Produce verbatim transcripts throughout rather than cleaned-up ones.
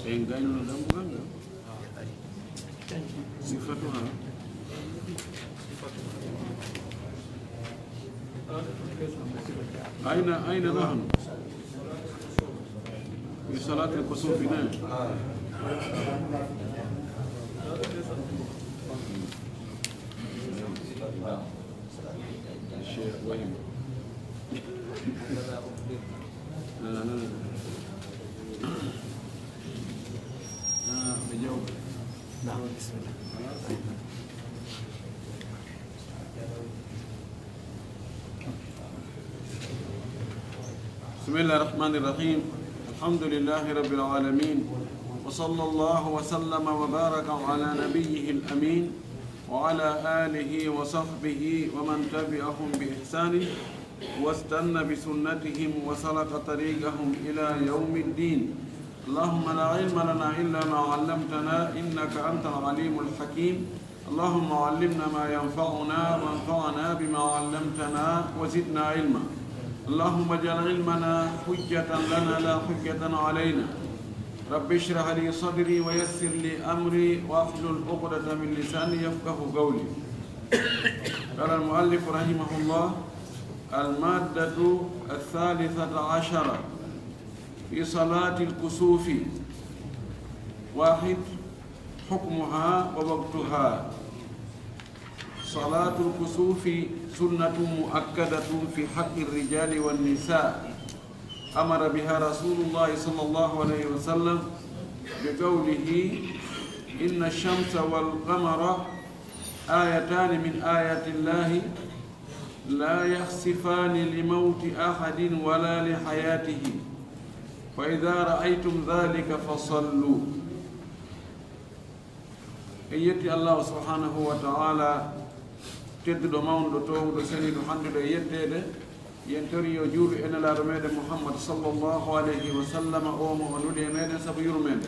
En gaynuno dambugal ngal. Sifatuha. Ayna, ayna nahnu? Fi salatil kusufi, naam. Cheikh Wahib. Ah, ɓe jawta. Naam, bismillah. بسم الله الرحمن الرحيم. الحمد لله رب العالمين. وصلى الله وسلم وبارك على نبيه الأمين وعلى آله وصحبه ومن تبعهم بإحسان واستن بسنتهم وسلك طريقهم إلى يوم الدين. اللهم لا علم لنا إلا ما علمتنا إنك أنت العليم الحكيم. اللهم علمنا ما ينفعنا وانفعنا بما علمتنا وزدنا علما. اللهم اجعل علمنا حجة لنا لا حجة علينا. رب اشرح لي صدري ويسر لي أمري واحلل عقدة من لساني يفقه قولي. قال المؤلف رحمه الله: المادة الثالثة عشرة في صلاة الكسوف. واحد، حكمها ووقتها. صلاة الكسوف سنة مؤكدة في حق الرجال والنساء، أمر بها رسول الله صلى الله عليه وسلم بقوله: إن الشمس والقمر آيتان من آيات الله لا يخسفان لموت أحد ولا لحياته، فإذا رأيتم ذلك فصلوا. En yetti Allahu subhanahu wa ta'ala, tedduɗo, mawnuɗo, toowuɗo, seniiɗo, handuɗo e yetteede. Yen tori yo juulu e Nelaaɗo meɗen Muhammad sallallahu alayhi wa sallam, o mo o nuli e meɗen sabu yurmeende.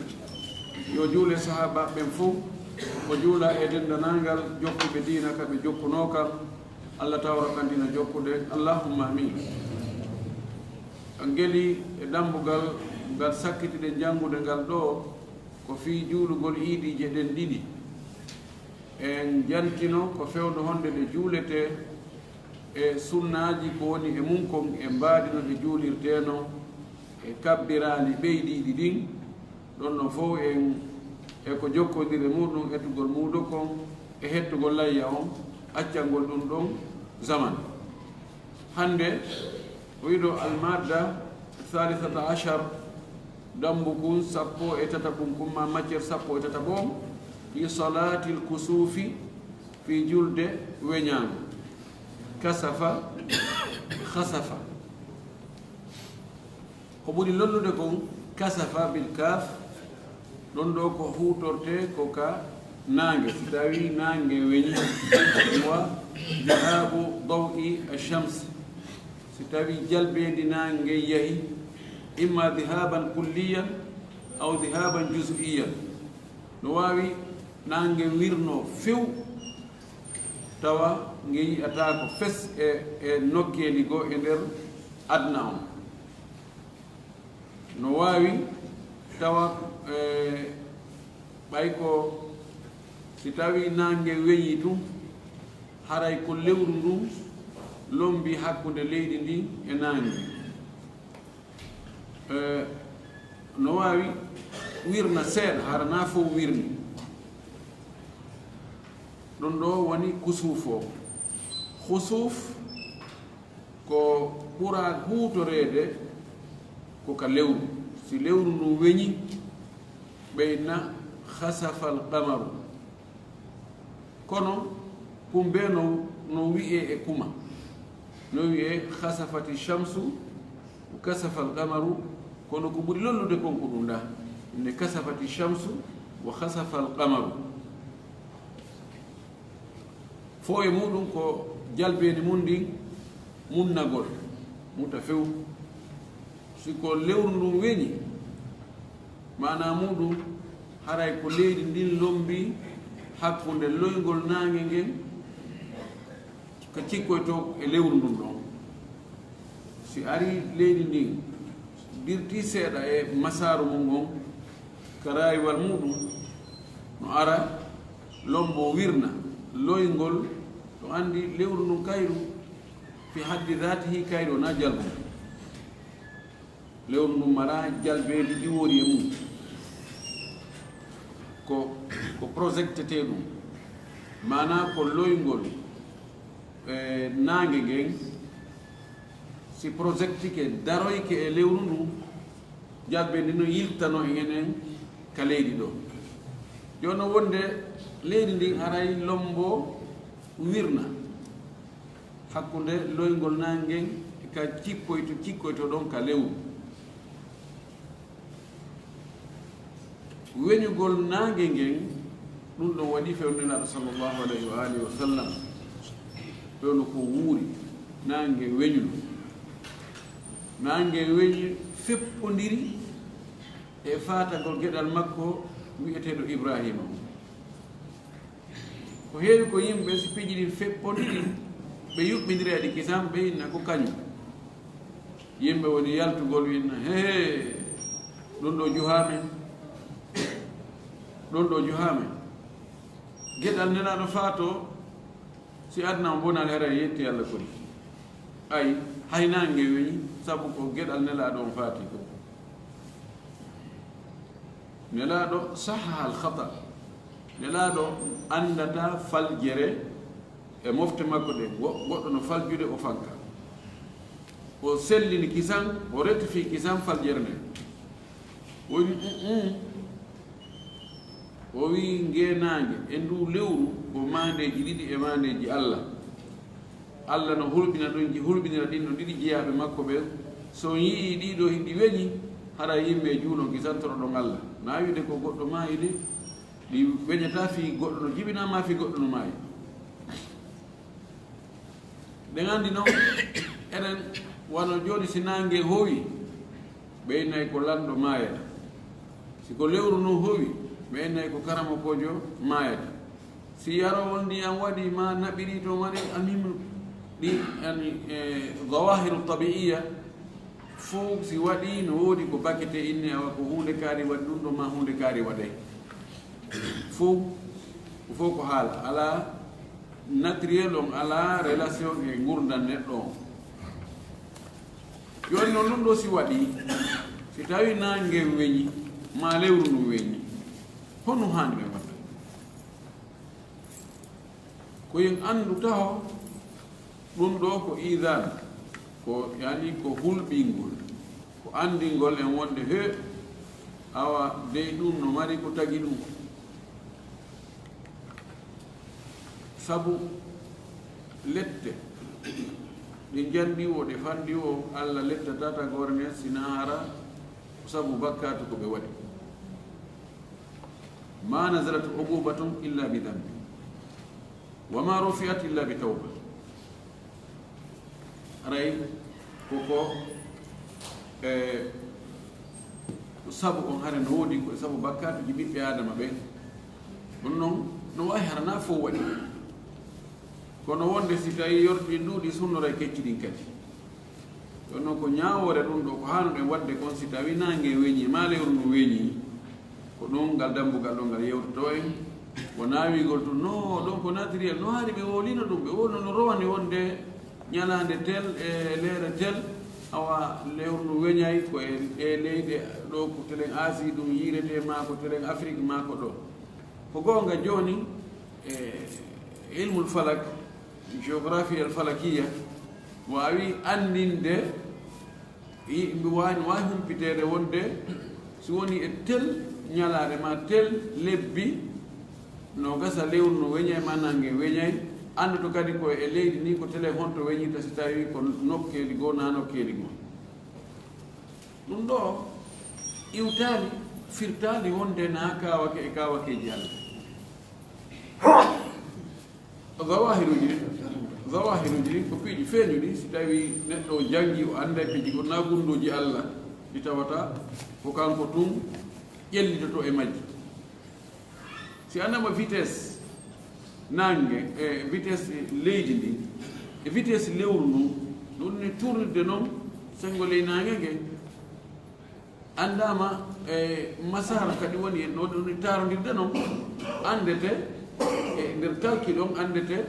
Yo juule sahaabaaɓe ɓen fof, o juula e denndanangal jokkuɓe diina ka ɓe jokkunoo kan. Allah tawra kan diina jokkude. Allahumma amin. En ngeli e dambugal ngal sakkitiɗen janngude ngal ɗoo, ko fii juulugol iidiije ɗen ɗiɗi. En jantino ko fewndo honde ɗe juuletee, e sunnaaji ko woni e mum kon, e mbaadi no ɗe juulirteenoo, e kabbiraali ɓeydiiɗi ɗin. Ɗon no fow en e ko jokkondiri e muɗum, etugol muudo kon e hettugol layya on, accangol ɗum ɗon zaman. Hannde, o wiɗo almadda thalithata ashar, dambu kun sappo e tataɓun kun, ma matière sappo e tataɓo on, fi salatil kusufi, fi julde weñaango. Kasafa, khasafa. Ko ɓuri lollude kon, kasafa bil kaf, ɗon ɗo ko huutortee ko ka naange, si tawii naange weñi, wa dhahabu dawi ash-shams, si tawii jalbeendi naange yahi, imma dhahaban kulliyan aw dhahaban juz'iyan. No waawi naange wirnoo few, tawa nge yi'ataako fes e, e nokkeeli goo e nder aduna on. No waawi tawa, e, ɓay ko si tawii naange weñii tun, haray ko lewru ndun lombii hakkunde leydi ndin e naange. E, no waawi wirna seeɗa, hara naa fow wirni. Ɗun ɗoo woni kusuuf o. Khusuuf ko ɓura huutoreede ko ka lewru. Si lewru ndun weñi, ɓe inna khasafal qamaru. Kono kumbe no, no wi'ee e kuma. No wi'ee khasafati shamsu, kasafal qamaru, kono ko ɓuri lollude kon ko ɗun ɗaa. Nde kasafati shamsu wa khasafal qamaru. Fow e muɗum ko jalbeendi mun ndin munnagol, muta few. Si ko lewru ndun weñi, maanaa muɗum, haray ko leydi ndin lombii hakkunde loyngol naange ngen ka cikkoytoo e lewru ndun ɗon. Si arii leydi ndin dirtii seeɗa e masaaru mun ngon, Ka raayiwal muuɗum no ara lombo wirna loyngol, ɗo anndi lewru ndun kayru, fi haddi zaatihi, kayru wonaa jalbu. Lewru ndun maraa jalbeeji ɗi woodi e mum. Ko, ko projectete ɗum. Maanaa ko loyngol, e, naange ngen, si projectike, daroyke e lewru ndun, jalbe ndi no yiltano e enen ka leydi ɗo. Jooni non wonde leydi ndin aray lombo wirna hakkunde loyngol naange ngen e ka cikkoyto, cikkoyto ɗon ka lewru. Weñugol naange ngen, ɗum ɗon waɗi fewndo Nelaaɗo sallallahu alayhi wa alihi wa sallam. Fewndo ko wuuri, naange weñuno. Naange weñi feppondiri e faatagol geɗal makko wi'eteeɗo Ibraahiima on. Ko heewi ko yimɓe, si piiji ɗin feppondiri, ɓe yuɓɓindira e ɗi kisan, ɓe inna ko kañum. Yimɓe woni yaltugol, inna, "Hee, ɗum ɗo juhaa men. Ɗum ɗo juhaa men." Geɗal Nelaaɗo faatoo, si aduna on bonani, haray yetti Alla koni. Ay, hay naange weñi, sabu ko geɗal Nelaaɗo on faati ko. Nelaaɗo sahahal khata. Nelaaɗo anndata faljere e mofte makko ɗen. Wo-, goɗɗo no faljude, o fanka. O sellini kisan, o rectifie kisan faljere nden. Woni, "Mm, mm." O wi'i, "Ngee naange e nduu lewru ko maandeeji ɗiɗi e maandeeji Alla. Alla no hulɓina ɗum, hulɓinira ɗin no ɗiɗi jeyaaɓe makko ɓen. So on yi'ii ɗii ɗoo hiɗi weñi, hara yimɓe e juulon kisantoro ɗon Alla." Na wiide ko goɗɗo maayi de, ɗi weñataa fii goɗɗo no jibinaa maa fii goɗɗo no maayi. Ɗen anndi non, enen wano jooni si naange howi, ɓe innay ko lanɗo maayata. Si ko lewru ndun howi, ɓe innay ko karamokoojo maayata. Si yarowol ndiyan waɗi ma naɓiri to mari almuhimmu ɗi, yani, e, zawahiru tabi'iyya, fow si waɗi no woodi ko bakete inne, awa ko huunde kaari waɗi ɗum ɗo ma huunde kaari waɗay. Fow, fow ko haala. Alaa naturel on, alaa relation e ngurndan neɗɗo on. Jooni non ɗum ɗo si waɗi, si tawi naange weñi, ma lewru ndu weñi, honno haani ɓe waɗa? Ko en anndu taho, ɗum ɗo ko idan, ko, yani, ko hulɓingol, ko anndingol en wonde, he, awa dey ɗum no mari ko tagi ɗum. Sabu lette ɗe njanɗi o, ɗe fanɗi o, Alla lettata tagoore nden, sinaa hara ko sabu bakkaatu ko ɓe waɗi. Ma nazalat uqubatun illa bi dhanbi, wa ma rufi'at illa bi tawba. Haray koko, e, sabu on hare no woodi ko e sabu bakkaatuji ɓiɓɓe Aadama ɓen. Ɗum non, no waawi hara na fow waɗi. Kono wonde si tawi yorɗi ɗuuɗi sunnoray kecci ɗin kadi. Ɗum non ko ñaawoore ɗum ɗo, ko haanuɗen waɗde kon si tawi naange weñi, ma lewru ndu weñi. Ko ɗum ngal dambugal ɗo ngal yewtotoo en. Wonaa wiigol tun, no, ɗon ko naturel, no haari ɓe wowlino ɗum, ɓe wowlino no rowani wonde ñalaande tel e leere tel, awa lewru ndu weñay ko e, e leyɗe ɗo ko telen Asie ɗum yiiretee, maa ko telen Afrique, maa ko ɗo. Ko goonga jooni, e ilmul falak, géographie al falakiya, waawi anndinde Yimɓe waawi, no waawi humpiteede wonde si woni e tel ñalaande ma tel lebbi, no gasa lewru no weñay ma nannge weñay, anndoto kadi ko e leydi ndi ko tele honto weñirta si tawi ko nokkeeli goo na nokkeeli goo. Ɗum ɗo iwtaali, firtaali wonde na kaawake e kaawakeeji Alla. Zawahiruji ɗin, zawahiruji ɗin ko piiji feeñuɗi, si tawi neɗɗo o janngi, o annday piiji ko na gunndooji Alla ɗi tawata ko kanko tun ƴellitoto e majji. Si a nama vitesse naange, e vitesse leydi ndin, e vitesse lewru ndun, no ɗum ni tournirde non senngo ley naange ngen. Anndaama E masara kadi woni e no ɗum tarondirde noon, anndete e nder calcul on, anndete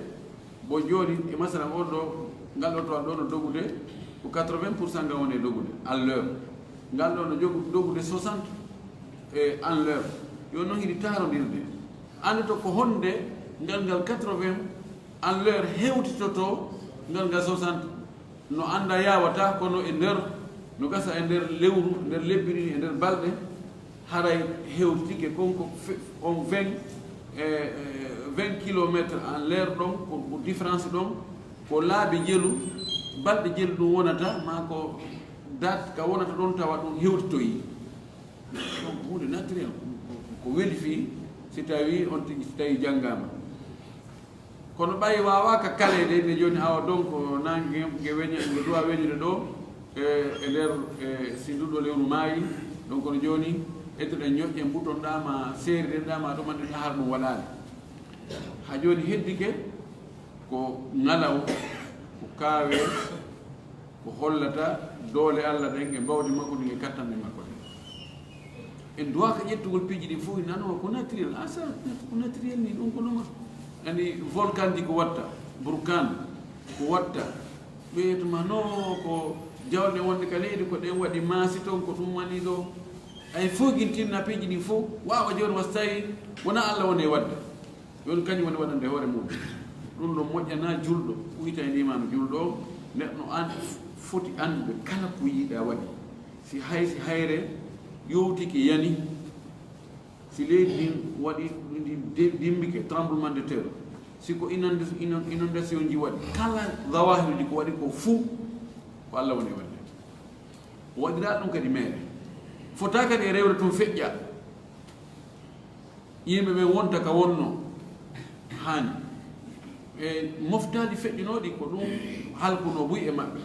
bo jooni e masara on ɗo, ngal ɗo to ɗo no dogude ko quatre-vingts pour cent ngal woni e dogude à l'heure, ngal ɗo no jogu dogude soixante e en l'heure. Yo noon hiɗi tarondirde, anndeto ko honde ngal ngal quatre-vingts en l'heure hewtitoto ngal ngal soixante. No annda yawata, kono e nder, no gasa e nder lewru, nder lebbi ɗin, e nder balɗe, haray hewtike kon ko fe- on vingt e vingt kilomètres en l'heure ɗon, ko ko différence ɗon, ko laabi jelu, balɗe jelu ɗum wonata ma ko date ka wonata ɗon tawa ɗum hewtitoyi. Donc huunde naturel, ko weli fii si tawi on tigi si tawi janngaama. Kono ɓay waawaaka kaleede nde jooni, awa donc naange nge weña, nge duwa weñude ɗo e e nder e si nduɗo lewru maayi. Donc no jooni ettuɗen ñoƴƴen buton ɗama seeriɗen ɗama ɗumanɗen har ɗum waɗaali. Ha jooni heddike ko ngalaw, ko kaawe, ko hollata doole Allah ɗen e mbawdi makko ɗin e kattanɗe makko ɗen. En duwaaka ƴettugol piiji ɗin fof, en nanowa ko naturel. Asa ko naturel ni, ɗum ko ɗuma. Ani volcan ji ko watta, burkan ko watta. Ɓeyetuma no ko jawle wonde ka leydi, ko ɗen waɗi maasi ton, ko ɗum wani ɗo. Ay fof gin tinna piiji ɗin fof, waawa jooni wasi tawi wona Allah woni e waɗde. Ɗum kañum woni waɗande hoore mum. Ɗum ɗon moƴƴana julɗo, uyta e ndimaamu julɗo o. Neɗɗo an foti anndude kala ko yiɗa waɗi. Si hay, si hayre yowtike yani, si leydi ndin waɗi, ndi de- dimbike, tremblement de terre, si ko inonde- inon- inondation ji waɗi, kala zawahirji ko waɗi ko fuu, ko Allah woni e waɗde. O waɗira ɗum kadi meere. Fota kadi e rewre tun feƴƴa. Yimɓe ɓen wonta ka wonno haani. E moftaali feƴƴunooɗi ko ɗum halkunoo buy e maɓɓe.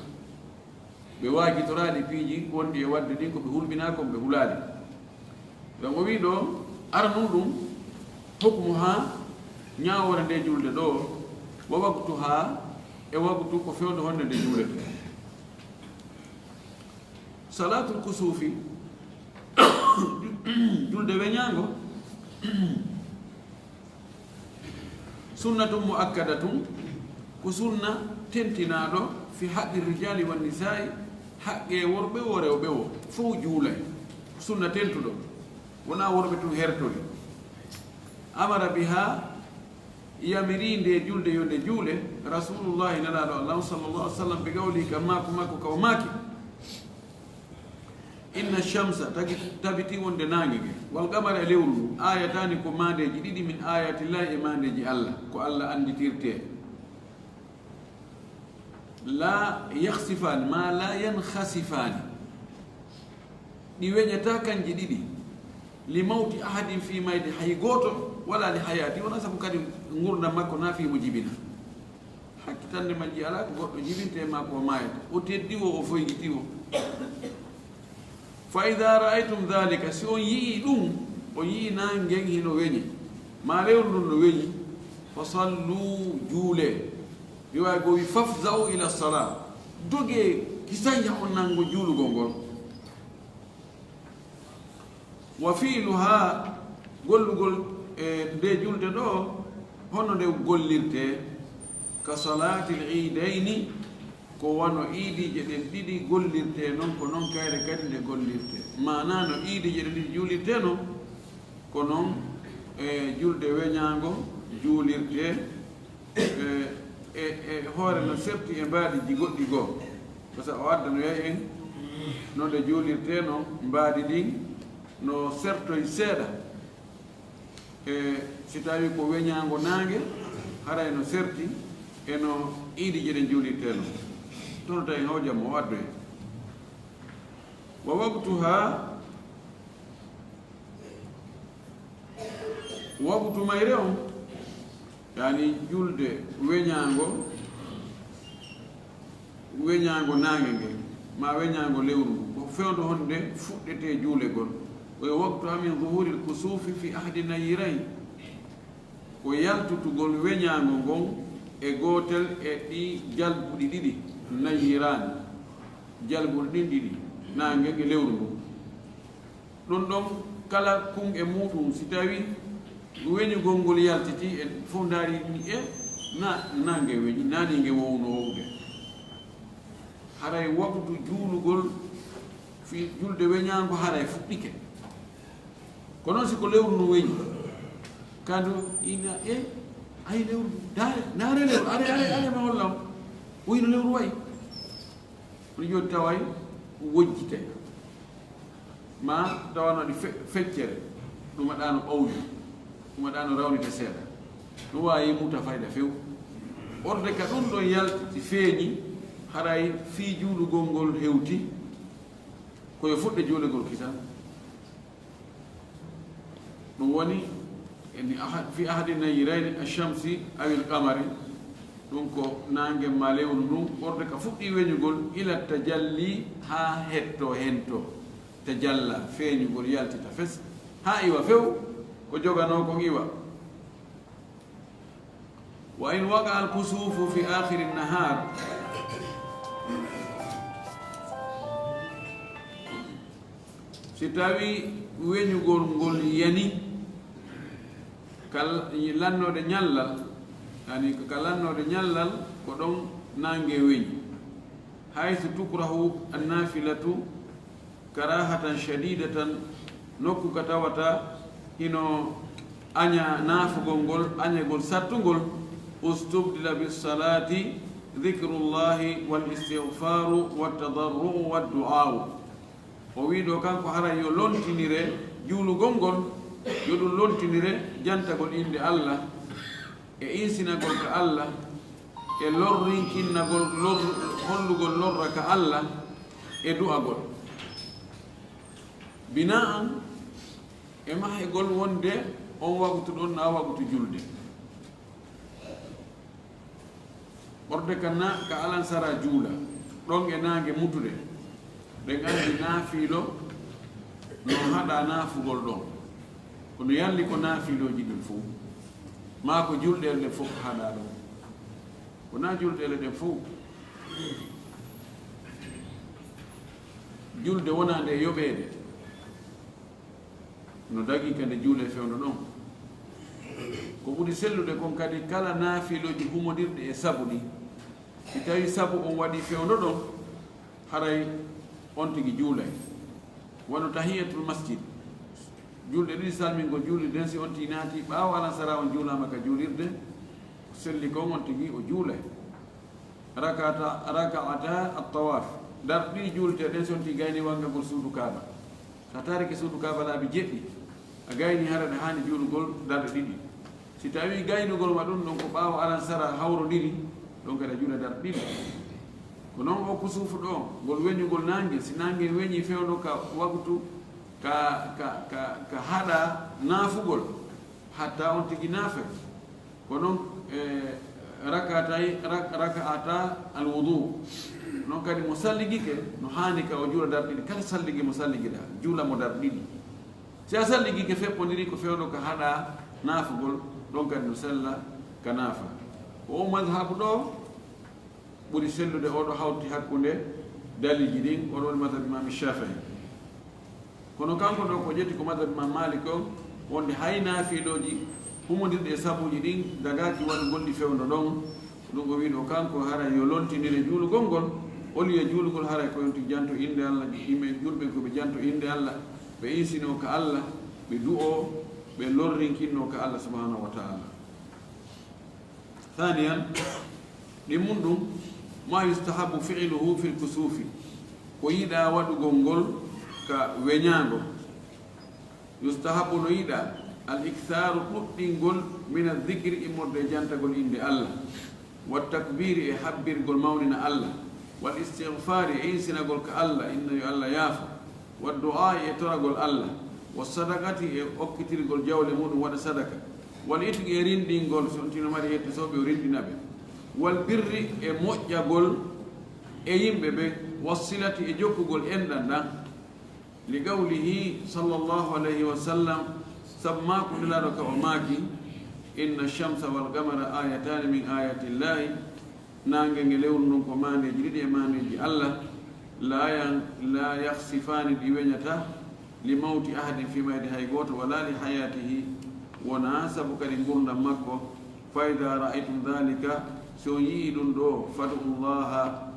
Ɓe waajitoraali piiji wonɗi e waɗde ɗin, ko ɓe hulɓinaa kon ɓe hulaali. Ɓe o wii ɗo, ara nun ɗum, hukmu haa ñaawoore nde julde ɗo, wa waktu haa e waktu ko fewndo honde nde juulete. Salaatul kusuufi, julde weñaango, sunnatun muakkadatun, ko sunna tentinaaɗo, fi haqqi rijaali wan nisaa'i, haqqe worɓe wo rewɓe wo fow juulay. Sunna tentuɗo, wonaa worɓe tun hertori. Amara biha, yamiri nde julde yo nde juule, Rasulullahi, Nelaaɗo Allah, sallallahu alaihi wasallam, ɓe gawli ka maaku makko ka o maaki. Inna shamsa, tagi- tabiti wonde naange nge, wal qamara, e lewru ndu, ayatani, ko maandeeji ɗiɗi, min ayatillahi, e maandeeji Allah, ko Allah annditirtee. La yakhsifani, ma la yankhasifani, ɗi weñataa kanji ɗiɗi, li mawti ahadin, fii mayde hay gooto, wala li hayati, wonaa sabu kadi ngurndan makko, naa fii mo jibina. Hakkitannde majji alaa ko goɗɗo jibintee maa ko maayata. O teddi wo, o foygiti wo. Fa idha ra'aytum dhalika, si on yi'ii ɗum, on yi'ii naange ngen hino weñi, maa lewru ndun no weñi, fa sallu, juulee. Riwaaya goo wi, fafza'u ila salah, dogee kisay, yahon nango juulugol ngol. Wa fi'luha, gollugol e nde julde ɗo, hono nde gollirtee, ka salaatil iidayni, ko wano iidiije ɗen ɗiɗi gollirtee non, ko non kayre kadi nde gollirtee. Maanaa no iidiije ɗen ɗiɗi juulirtee non, ko non e julde weñaango juulirtee. E, e, e hoore no serti e mbaadiiji goɗɗi goo. Parce que o addanoyay en no nde juulirtee no mbaadi ɗin no sertoy seeɗa. E si tawi ko weñaango naange, haray no serti e no iidiije ɗen juulirtee no. Tono tawi hawjam o addoy. Wa waqtuha, waqtu mayre on, yani julde weñaango, weñaango naange nge, ma weñaango lewru ngu, ko fewndo honde fuɗɗetee juulegol. Wa waqtuha min zuhuril kusufi fi ahadi nayirayn, ko yaltutugol weñaango ngon e gootel e ɗi jalbuɗi ɗiɗi, nayiraani, jalbuɗi ɗin ɗiɗi, naange nge lewru ngu. Ɗum ɗon kala kun e muuɗum, si tawi weñugol ngol yaltiti, en fof ndaari ni e na, naange weñi, naani nge wowno wowde. Haray waktu juulugol, fi julde weñaango haray fuɗɗike. Ko noon si ko lewru ndun weñi, kandu ina e, ay lewru, ndaare, ndaare lewru, are, are, are ma holla on. O hino lewru wayi. Kono jooni taway wojjite. Ma tawano ɗi fe-, feccere, ɗum aɗano ɓawli, ɗum aɗano rawnita seeɗa. Ɗum waawi muta fayda few. Orde ka ɗum ɗon yalti feeñi, haray fii juulugol ngol hewti, ko yo fuɗɗe juulegol kisan. Ɗum woni, en ahad-, fi ahadi nayirayni, ashamsi awil qamari, ɗum ko naange ma lewru ndun, ɓorde ka fuɗɗi weñugol, ila tajalli, haa hetto hento, tajalla, feeñugol, yaltita fes, haa iwa few, ko joganoo kon iwa. Wa in waqa al kusufu fi akhiri nahar, si tawi weñugol ngol yani ka lannoode ñallal, yani ka lannoode ñallal, ko ɗon naange weñi. Haythu tukrahu annafilatu karahatan shadidatan, nokku ka tawata hino aña naafugol ngol, añagol sattungol, ustubdila bis salati dhikrullahi wal istighfaru wat tadarru'u wad du'a'u. O wii ɗo kanko haray yo lontinire juulugol ngol, yo ɗum lontinire jantagol innde Allah, e insinagol ka Allah, e lorrinkinnagol, lor-, hollugol lorra ka Allah, e du'agol. Bina'an e mahegol wonde on wagutu ɗon na wagutu julde. Ɓorde ka na-, ka alansara juula, ɗon e naange mutude, ɗen anndi naafiilo no haɗa naafugol ɗon. Kono yalli ko naafiilooji ɗin fow, maa ko julɗeele ɗen fof ko haɗa ɗon? Wonaa julɗeele ɗen fow. Julde wonaande e yoɓeede. No dagii kadi juule fewndo ɗon. Ko ɓuri sellude kon kadi, kala naafiilooji humondirɗi e sabu ɗin. Si tawii sabu on waɗii fewndo ɗon, haray on tigi juulay. Wano tahiyatul masjid. Julɗe ɗiɗi salmingol juulirde nden, si on tigi naati ɓaawo alansara on juulaama ka juulirde, selli kon on tigi o juulay. Rakata, raka'ata at-tawaf. Darɗe ɗiɗi juulteeɗe ɗen, si on tigi gayni wangagol suudu Kaaba. Sa taarike suudu Kaaba laabi jeɗɗi, a gayni hara ɗe haani juulugol darɗe ɗiɗi. Si tawii gaynugol ma ɗum ɗon ko ɓaawo alansara hawrondiri, ɗon kadi a juula darɗe ɗiɗi. Ko non o kusuufu ɗo, ngol weñugol naange, si naange weñi fewndo ka waktu, ka, ka, ka, ka haɗa naafugol, hatta on tigi naafay. Ko non, e, rakatay, rak-, raka'ata al-wudu. Non kadi mo salligike, no haani ka o juula darɗe ɗiɗi. Kala salligi mo salligiɗa, juula mo darɗe ɗiɗi. Si a salligike feppondiri ko fewndo ka haɗa naafugol, ɗon kadi no sella ka naafa. Ko o mazhabu ɗo ɓuri sellude, o ɗo hawti hakkunde daliiji ɗin, o ɗo woni mazhabu Imam Shafi'i. Kono kanko ɗo ko ƴetti ko mazhabu Imam Malik on, wonde hay naafiilooji humondirɗi e sabuuji ɗin dagaaki waɗugol ɗi fewndo ɗon. Ɗum o wii ɗo kanko haray yo lontindire juulugol ngol, o liya juulugol haray ko yonti janto innde Allah, yimɓe julɓe ko ɓe janto innde Allah, ɓe insinoo ka Allah, ɓe du'oo, ɓe lorrinkinnoo ka Allah subhanahu wa ta'ala. Thaniyan, ɗimmun ɗum, ma yustahabu fi'luhu fil kusufi, ko yiɗaa waɗugol ngol ka weñaango. Yustahabu, no yiɗaa, al ikthaaru, ɗuɗɗingol, min adh-dhikri, immorde e jantagol innde Allah, wa takbiri, e habbirgol mawnina Allah, wal istighfaari, e insinagol ka Allah, inna yo Allah yaafo, wa du'aa'i, e toragol Allah, wa sadaqati, e okkitirgol jawle muɗum waɗa sadaka, wal itqi, e rinɗingol, so on tigi no mari yetto sooɓe o rinɗina ɓe, wal birri, e moƴƴagol e yimɓe ɓe, was silati, e jokkugol enɗan ɗan. Li qawlihi sallallahu alayhi wa sallam, sabu maaku Nelaaɗo ka o maaki, inna shamsa wal qamara ayatani min ayati llahi, naange nge lewru ndun ko maandeeji ɗiɗi e maandeeji Allah, la yan-, la yakhsifaani, ɗi weñataa, li mawti ahadin, fii mayde hay gooto, wala li hayatihi, wonaa sabu kadi ngurdam makko. Fa ida ra'aytum dhalika, si on yi'ii ɗum ɗoo, fad'u llaha,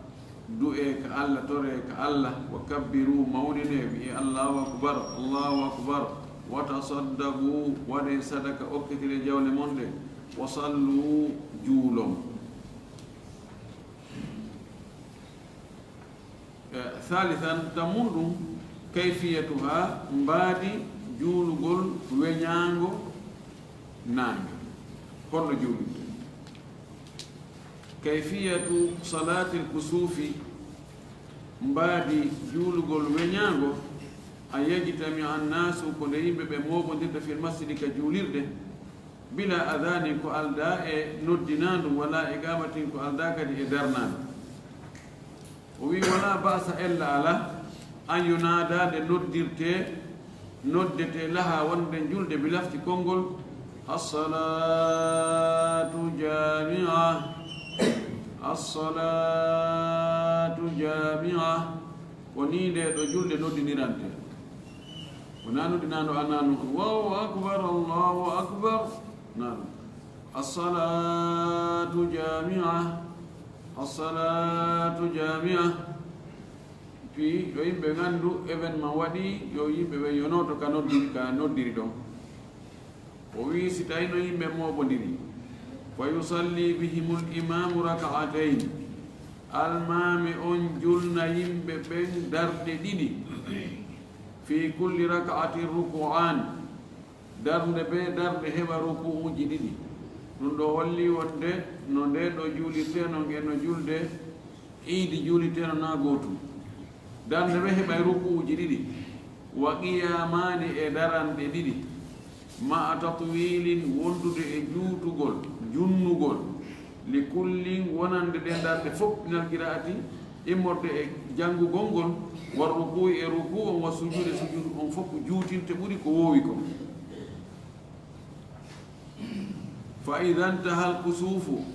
du'ee ka Alla, toree ka Alla, wa kabbiru, mawninee, wi'ee Allahu akbar, Allahu akbar, wa tasaddaqu, waɗee sadaka, okkitire jawle mon ɗe, wa sallu, juulon. Eh, thalithan, tammun ɗum, kayfiyatuha, mbaadi juulugol weñaango naange. Holno juulirte? Kayfiyatu salatil kusufi, mbaadi juulugol weñaango, an yajtamia annaasu, ko nde yimɓe ɓe mooɓondirta fil masjidi, ka juulirde, bila adhanin, ko aldaa e noddinaandu, wala iqamatin, ko aldaa kadi e darnaandu. O wi'i, wala ba'sa, ella alaa, an yunaada, nde noddirtee, noddetee, laha, wonde julde, bi lafti, konngol, assalatu jamia, assalatu jamia. Ko nii nde ɗo julde noddinirante. Wonaa noddinaandu ananu, Allahu akbar, Allahu akbar. Nan. Assalatu jamia. Assalatu jamia. Fii yo yimɓe nganndu événement waɗii, yo yimɓe ɓe yonoto ka noddiri, ka noddiri ɗon. O wi'i, si tawii no yimɓe mooɓondiri, fa yusalli bihimul imamu raka'atayn, almaami on julna yimɓe ɓen darɗe ɗiɗi, fi kulli raka'atin ruku'an, darnde bee darnde heɓa ruku'uuji ɗiɗi. Ɗum ɗo holli wonde no nde ɗo juulirtee non e no julde iidi juulirtee non naa gootum. Darnde bee heɓay ruku'uuji ɗiɗi, wa qiyamaani e daranɗe ɗiɗi, ma'a tatwilin wondude e juutugol, junnugol, li kullin wonande ɗen darɗe fof, minal qira'ati immorde e janngugol ngol, war ruku'i e ruku'u on, wa sujuude sujuudu on fof juutinte ɓuri ko woowi kon. Fa idha intahal kusufu,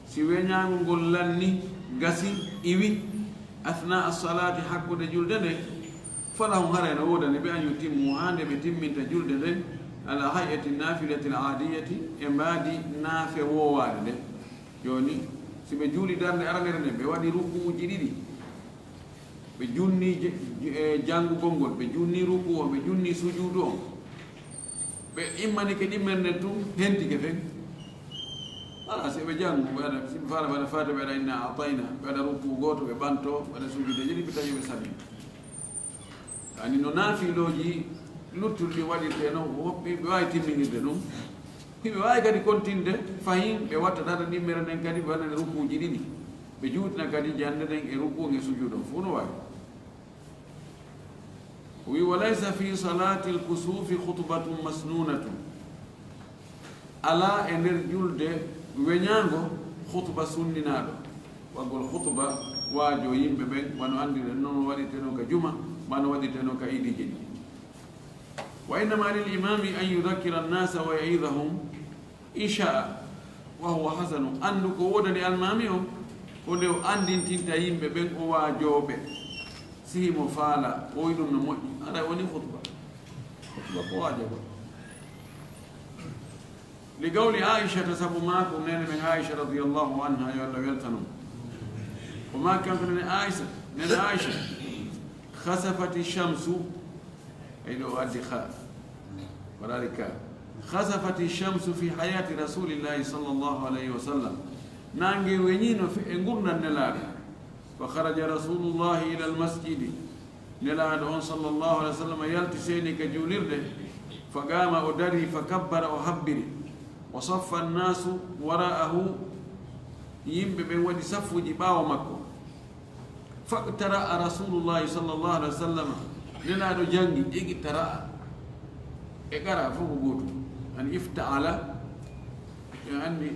si weñaango ngol lanni, gasi, iwi, athna as-salati, hakkunde julde nden, falahum, haray no woodani ɓe, an yutimmu, haa nde ɓe timminta julde nden, ala hay'ati nafilati al-adiyati, e mbaadi naafe woowaade nden. Jooni, si ɓe juuli darnde aranere nden, ɓe waɗi ruku'uuji ɗiɗi, ɓe junni je-, je-, e janngugol ngol, ɓe junni ruku on, ɓe junni sujuudu on. Ɓe immanike ɗimmere nden tun, hentike fen. Alaa, si ɓe janngu, ɓe waɗa, si ɓe faala, ɓe waɗa Faatiha, ɓe waɗa Inna A'tayna, ɓe waɗa ruku gooto, ɓe ɓanto, ɓe waɗa sujuudeeji ɗiɗi, ɓe tawi ɓe salmini. Ani no naafilooji luttuɗi waɗirtee non, ko woppi ɓe waawi timminirde ɗum. Hiɓe waawi kadi kontinde fahin, ɓe watta ɗaɗa ɗimmere nden kadi, ɓe waɗana rukuuji ɗiɗi. Ɓe juutina kadi jannde nden e rukuu e sujuudu, fof no waawi. O wi, "Wa laysa fi salaatil kusuufi khutbatun masnuunatun." Alaa e nder julde weñaango khutba sunninaaɗo. Waɗgol khutba, waajoo yimɓe ɓen, wano anndirɗen non waɗirtee non ka juma, maa no waɗirtee non ka iidiiji ɗin. "Wa innama lil imaami an yudhakkira an-naasa wa ya'idhahum in sha'a, wa huwa hasanun." Anndu ko woodani almaami on, ko nde o anndintinta yimɓe ɓen, o waajoo ɓe. Si himo faala, o wi'i ɗum no moƴƴi, haray woni khutba. Khutba ko waajagol. Li qawli Aishata, sabu maako neene men Aisha radiyallahu anha, yo Allah weltano mo. Ko maaki kanko neene Aisha, neene Aisha, "Khasafati shamsu." Ay ɗo o addi kha. Waɗaali ka. "Khasafati shamsu fi hayati Rasulillahi sallallahu alayhi wa sallam." Naange weñiino fi, e ngurndan Nelaaɗo. "Fa kharaja Rasulullahi ila al-masjidi." Nelaaɗo on sallallahu alayhi wa sallam yalti seeni ka juulirde. "Fa qama", o dari, "fa kabbara", o habbiri. "Wa saffa an-nasu wara'ahu." Yimɓe ɓen waɗi saffuuji ɓaawo makko. "Faqtara'a Rasulullahi sallallahu alayhi wa sallam." Nelaaɗo janngi, iqtara'a. E qara'a fof ko gootum. An ifta'ala. En anndi,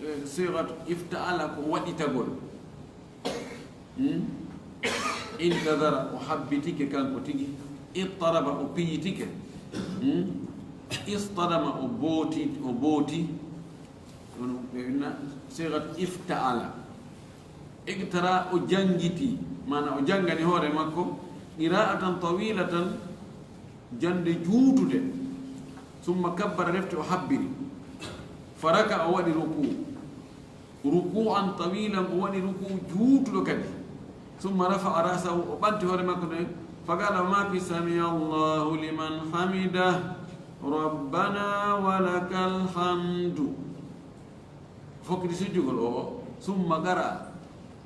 eh, sighatu ifta'ala ko waɗitagol. Hmm? Intadhara, o habbitike kanko tigi. Ittaraba, o piyitike. Hmm? Istadama, o booti, o booti. Ɗum ɓe winna sighatu ifta'ala. Iqtara, o janngiti, maana o janngani hoore makko, qira'atan tawilatan, jande juutude. Summa kabbara, refti o habbiri. Faraka, o waɗi ruku. Ruku'an tawilan, o waɗi ruku juutuɗo kadi. Summa rafa'a ra'sahu, o ɓanti hoore makko nden. Faqala, o maaki, "Sami'a Allahu liman hamidah. Rabbana wa lakal hamdu." Fokkiti sujjugol o, o. Summa qara'a.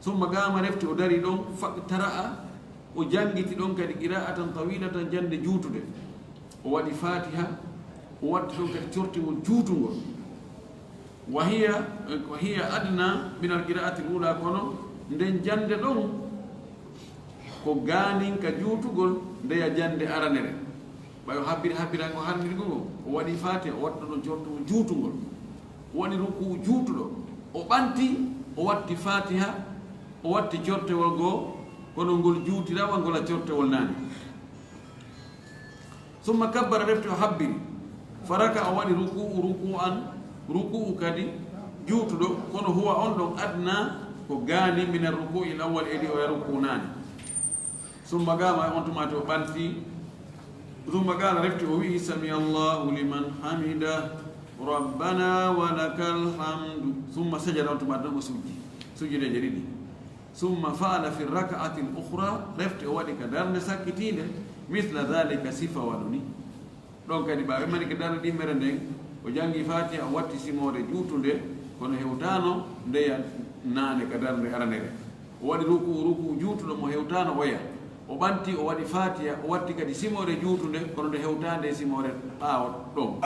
Summa qama, refti o dari ɗon. Faqtara'a, o jangiti ɗon kadi qira'atan tawilatan, jande juutude. O waɗi Fatiha, o watti ɗon kadi cortingol juutungol. Wa hiya, wa hiya adna min al qira'ati al ula, kono nden jande ɗon ko gaanin ka juutugol ndeya jande aranere. Ɓay o habbiri, habbira ko harmiri goo, o waɗi Fatiha, o waɗi ɗon cortugol juutungol. O waɗi ruku juutuɗo. O ɓanti, o watti Fatiha, o watti cortewol goo, kono ngol juutirawal ngol a cortewol naane. Summa kabbara, refti o habbiri. Faraka, o waɗi ruku'u, ruku'an, ruku'u kadi juutuɗo, kono huwa on ɗon adna ko gaani min ar-ruku'il awwal, e ɗi o e ruku'u naane. Summa qama, on tumaati o ɓanti. Summa qala, refti o wi'i, "Sami Allahu liman hamida, rabbana wa lakal hamdu." Summa sajada, on tumaati ɗon o sujji. Sujjudeeje ɗiɗi. Summa fa'ala fi raka'ati al-ukhra, refti o waɗi ka darnde sakkitiinde, mithla dhalika, sifa wano ni. Ɗon kadi, ɓaawo immani ka darnde ɗimmere nden, o jangi Fatiha, o watti simoore juutunde, kono hewtaano ndeya naane ka darnde aranere. O waɗi ruku, ruku juutuɗo mo hewtaano oya. O ɓanti, o waɗi Fatiha, o watti kadi simoore juutunde, kono nde hewtaande e simoore ɓaawo ɗon.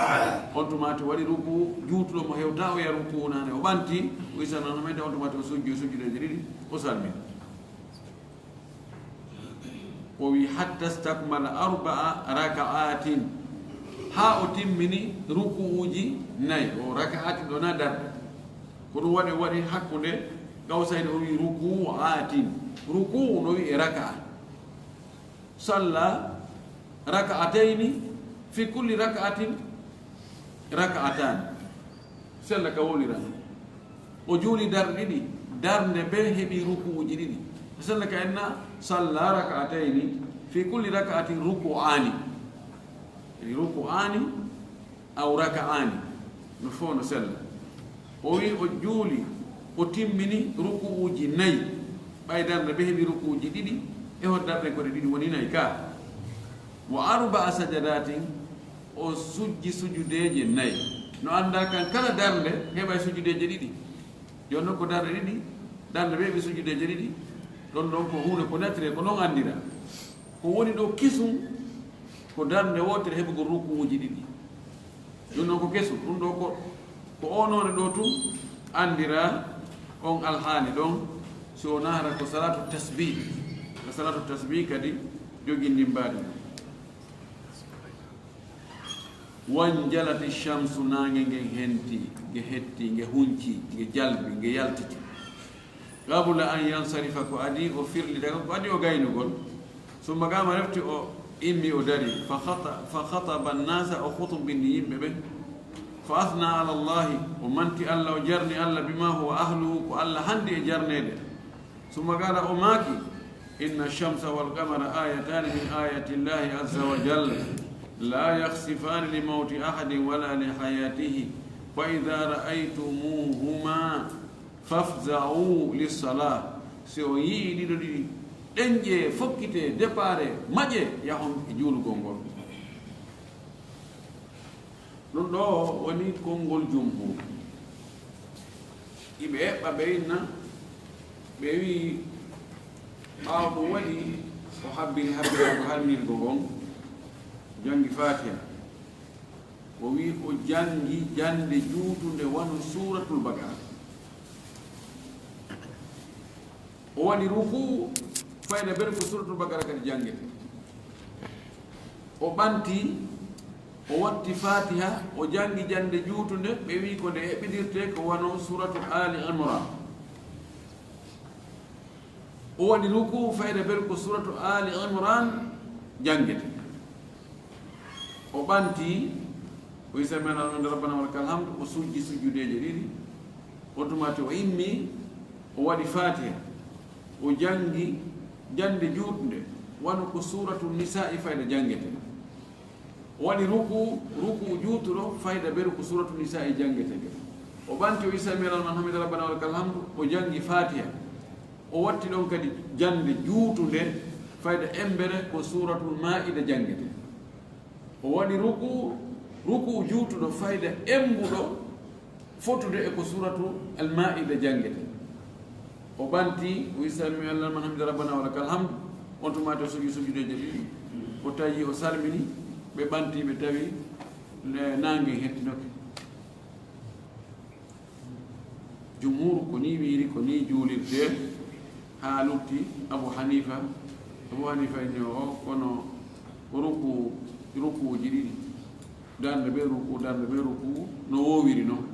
On tumaati o waɗi ruku juutuɗo mo hewta oya ruku naane, o ɓanti, o isa nano men, on tumaati o sujji, o sujjudeeje ɗiɗi, o salmini. O wi, "Hatta stakmala arba'a raka'atin." Haa o timmini ruku'uuji nayi. O raka'atin ɗo na darɗe. Ko ɗum waɗi, waɗi hakkunde qawsayni, o wi, "Ruku'atin." Ruku'u no wi'e raka'a. Salla raka'atayni, fi kulli raka'atin raka'atan. Sella ka woliran. O juuli darɗe ɗiɗi, darnde be heɓi ruku'uuji ɗiɗi. Sella ka enna, salla raka'atayni, fi kulli raka'atin ruku'ani. Ruku'ani aw raka'ani. No fof no sella. O wi o juuli, o timmini ruku'uuji nayi. Ɓay darnde be heɓi ruku'uuji ɗiɗi, e hol darɗe ko ɗe ɗiɗi woni nayi ka. Wa arba'a sajadatin, o sujji sujudeeje nayi. No annda kan kala darnde heɓay sujudeeje ɗiɗi. Jooni non ko darɗe ɗiɗi, darnde be heɓi sujudeeje ɗiɗi. Ɗon ɗon ko huunde ko natire, ko non anndira. Ko woni ɗo kisum, ko darnde wootere heɓugol ruku'uuji ɗiɗi. Ɗum ɗon ko kesum, ɗum ɗo ko, ko o noone ɗo tun anndira on alhaali ɗon, si wonaa hara ko salatu tasbih. Ko salatu tasbih kadi jogii ndin mbaadi ɗum. Wanjalati shamsu, naange ngen henti, nge hetti, nge hunci, nge jalbi, nge yaltiti. Qabla an yansarifa, ko adii o firlita, ko adii o gaynugol. Summa qama, refti o immi o dari. Fa khata-, fa khataba annasa, o khutbini yimɓe ɓen. Fa athna ala Allahi, o manti Alla, o jarni Alla, bima huwa ahluhu, ko Alla handi e jarneede. Summa qala, o maaki, inna shamsa wal qamara ayatani min ayati Allahi azza wa jalla, la yakhsifani li mawti ahadin wala li hayatihi, fa idha ra'aytumuhuma fafza'u lis-salah. Si on yi'ii ɗiɗo ɗiɗi, ɗenƴee, fokkitee, départez, maƴee, yahon e juulugol ngol. Ɗum ɗo woni konngol jumhur. Iɓe eɓɓa ɓe inna, ɓe wi'i, ɓaawo ɗum waɗi, o habbiri habbiraago harmirgo ngon, janngi Faatiha. O wi'i o janngi jannde juutunde wano Suuratul Baqara. O waɗi rukuu, fayda ɓen ko Suuratul Baqara kadi janngete. O ɓanti, o watti Faatiha, o janngi jannde juutunde, ɓe wi'i ko nde eɓɓidirtee ko wano Suuratu Aali Imraan. O waɗi rukuu, fayda ɓen ko Suuratu Aali Imraan janngete. O ɓanti, o wi'i, "Sami'na liman hamida, rabbana wa lakal hamd." O sujji sujjudeeje ɗiɗi. O tumati, o immi, o waɗi Faatiha. O janngi jannde juutnde, wano ko Suuratu Nisaa'i fayda janngete. O waɗi ruku, ruku juutuɗo, fayda beru ko Suratu Nisa'i janngetee. O ɓanti, o wi sami Allahu liman hamidah, rabbana wa lakal hamdu, o janngi Fatiha. O watti ɗon kadi jannde juutunde, fayda embere ko Suratul Ma'ida janngetee. O waɗi ruku, ruku juutuɗo, fayda embuɗo, fotude e ko Suratu Al-Ma'ida janngetee. O ɓanti, o wi sami Allahu liman hamidah, rabbana wa lakal hamdu. On tuma to suji sujudeeje ɗiɗi. O tawi, o salmini, ɓe ɓanti, ɓe tawi, ne, naange hettinoke. Jumhur ko ni wiiri, ko ni juulirtee, haa lutti Abu Hanifa. Abu Hanifa inni o, kono ruku, rukuuji ɗiɗi, darnde be ruku, darnde be ruku, no woowiri non.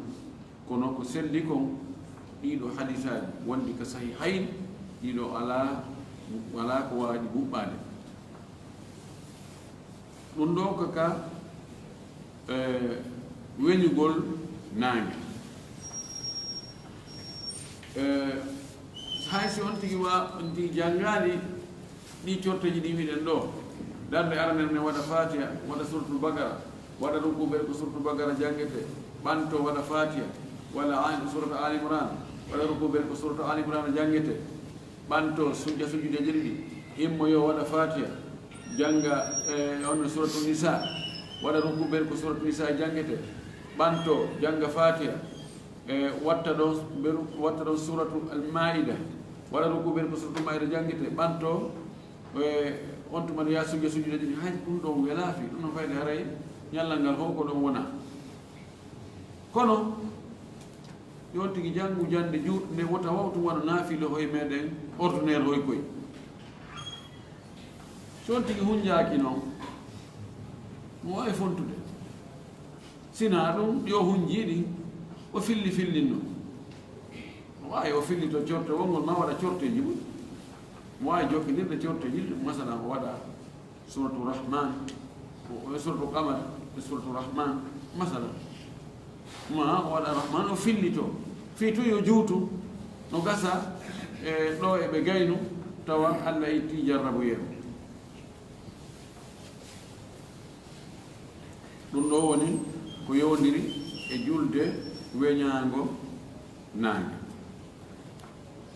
Kono ko selli kon, ɗiɗo hadisaaji wondi ka Sahihayn, ɗiɗo alaa, alaa ko waawi ɗi huɓɓaade. Ɗum ɗo ko ka, eh, weñugol naange. Eh, hay si on tigi wa-, on tigi janngaali ɗi corteeji ɗi mbiɗen ɗo, darnde aranere ne waɗa Fatiha, waɗa Suratul Baqara, waɗa ruku beru ko Suratul Baqara janngetee, ɓanto waɗa Fatiha, walla Ali, Suratu Ali Imran, waɗa ruku beru ko Suratu Ali Imran janngetee, ɓanto sujja sujudeeje ɗiɗi, himmo yo waɗa Fatiha, jannga, eh, on Suratu Nisa, waɗa ruku beru ko Suratu Nisa janngetee, ɓanto jannga Fatiha, e watta ɗon beru, watta ɗon Suratu Al-Ma'ida, waɗa ruku beru ko Suratu Ma'ida janngetee, ɓanto, e on tuma ya sujja sujudeeje ɗiɗi, hay ɗum ɗon welaa fii, ɗum no fayde haray ñallal ngal fof ko ɗon wona. Kono, yo on tigi janngu jannde juutunde wota wawtu wano naafila hoy meɗen ordinaire hoy koy. Si on tigi hunjaaki non, mo waawi fontude. Sinaa ɗum, yo hunjii ɗin, o filli fillinno. Mo waawi o fillito corte wongol ma waɗa corteeji mum. Mo waawi jokkindirde corteeji ɗin, masalan, o waɗa Suratu Rahman, o, o Suratu Qamar, e Suratu Rahman, masalan. Ma o waɗa Rahman, o fillito. Fii tun yo juutu, no gasa, e ɗo e ɓe gaynu, tawa Alla itti jarrabu yeru. Ɗum ɗo woni ko yowndiri e julde weñaango naange.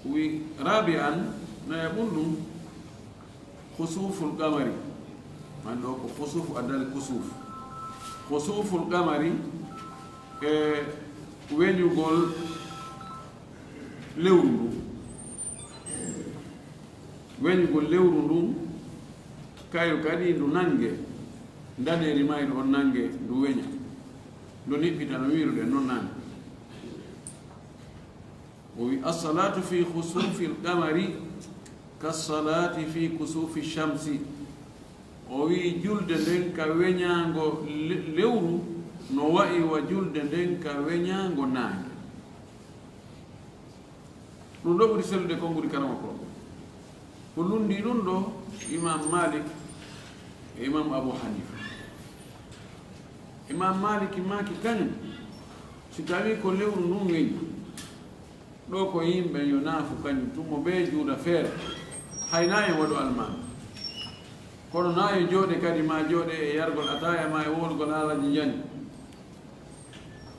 Wi rabi'an, nayaɓun ɗum, khusuful qamari. Man ɗo ko khusufu adal kusuf. Khusuful qamari e weñugol lewru ndu. Weñugol lewru ndun, kayo kadi ndu nange, ndaneeri mayru on nange, ndu weña, ndu niɓɓita no wiiruɗen non nange. O wi, "As-salatu fi khusufi al-qamari kas-salati fi kusufi shamsi." O wi, "Julde nden ka weñaango le-, lewru no wa'i wa julde nden ka weñaango naange." Ɗum ɗo ɓuri sellude konguɗi karama ko. Ko lundi ɗum ɗo Imam Malik e Imam Abu Hanifa. Imam Malik maaki kañum, si tawi ko lewru ndun weñi, ɗo ko yimɓe yo naafu kañum tun mo ɓe juuda feere, hay na en waɗu almaami. Kono na yo jooɗe kadi ma jooɗe e yargol ataaya ma e woɗugol haalaji njani.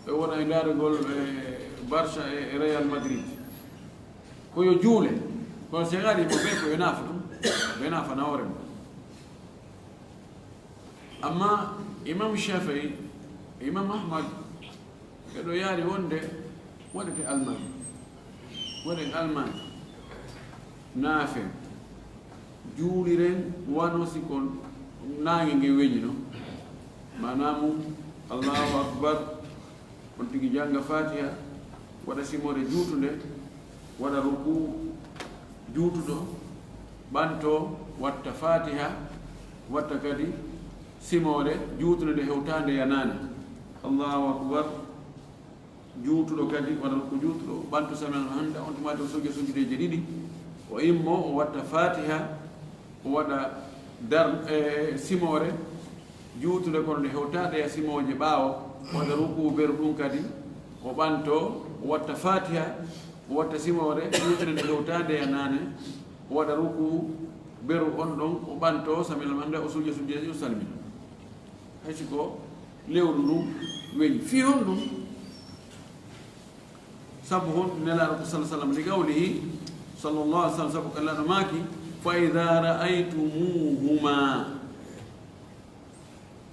Ɓe wona e ndaarugol, e Barça e, e Real Madrid. Ko yo juule. Kono si en ari mo ɓe ko yo naafa ɗum. Ɓe naafana hoore mum. Amma Imam Shafi'i, Imam Ahmad, ɓe ɗo yaari wonde waɗete almaami. Waɗen almaami. Naafen. Juuliren wano si ko naange nge weñi no. Maanaa mum, Allahu Akbar. On tigi jannga Fatiha, waɗa simoore juutunde, waɗa ruku juutuɗo, ɓanto, watta Fatiha, watta kadi simoore juutunde nde hewtaande yanaande. Allahu Akbar. Juutuɗo kadi, waɗa ruku juutuɗo, ɓanto sami Allahu liman hamidah, on tuma to sujja sujudeeje ɗiɗi. O immo, o watta Fatiha, o waɗa dar-, e, simoore, juutunde kono nde hewtaade e simooje ɓaawo, o waɗa ruku beru ɗum kadi, o ɓanto, o watta Fatiha, o watta simoore, juutunde nde hewtaade e naane, o waɗa ruku beru on ɗon, o ɓanto, sami Allahu liman hamidah, o sujja sujja, o salmina. Hay si ko lewru ndun weñi. Fii honɗum? Sabu hon Nelaaɗo ko sala sallam, li qawlihi sallallahu alaihi wasallam, sabu ko Nelaaɗo maaki, "Fa idha ra'aytumuhuma."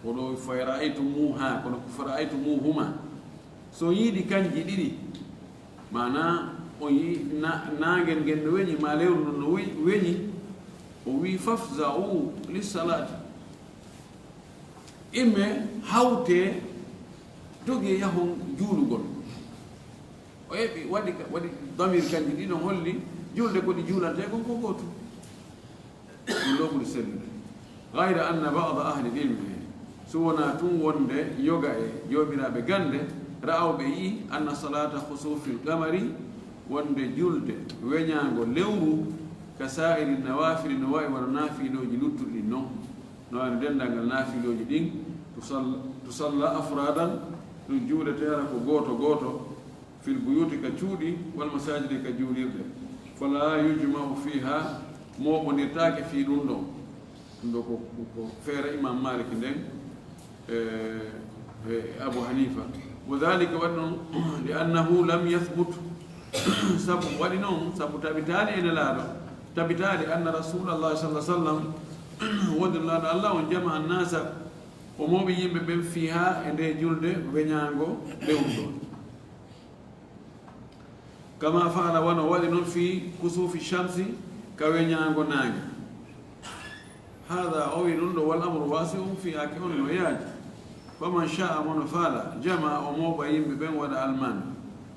Ko ɗo, "Fa ra'aytumuha," kono ko "Fa ra'aytumuhuma." So yiidi kanji ɗiɗi, maanaa o yi na-, naange ngen no weñi, maa lewru ndun no we-, weñi, o wi, "Fafza'u lissalati." Imme hawte, doge yahon juulugol. O eɓi, waɗi ka, waɗi damir kanji ɗiɗon holli julde ko ɗi juulantee kon ko gootum. Ɗum ɗo ɓuri sellude. Gayra anna ba'da ahli ilmi, so wonaa tun wonde yoga e joomiraaɓe gannde, ra'aw ɓe yi'i, anna salata khusufil qamari, wonde julde weñaango lewru, ka sa'iri nawafili, no wa'i wano naafilooji luttuɗi ɗin non. No wano denndaangal naafilooji ɗin, tusalla, tusalla afradan, ɗum juuletee hara ko gooto gooto, fil buyuti, ka cuuɗi, wal masajidi, ka juulirɗe. Fala yujma'u fiha, mooɓondirtaake fii ɗum ɗon. Ɗum ɗo ko, ko feere Imam Malik nden, e, e Abu Hanifa. Wa dhalika, waɗi noon, li annahu lam yathbut, sabu waɗi noon, sabu tabitaali e Nelaaɗo, tabitaali anna Rasulallah sallallahu alaihi wasallam, wonde Nelaaɗo Allah on jama'a nasa, o mooɓi yimɓe ɓen fiha e nde julde weñaango lewru ɗon. Kama fa'ala, wano waɗi non fi kusufi shamsi, ka weñaango naange. Hada, o wi ɗum ɗo, wal amru wasi'un, fiyaake on no yaaji. Faman sha'a, mo no faala, jama'a, o mooɓa yimɓe ɓen, waɗa almaami.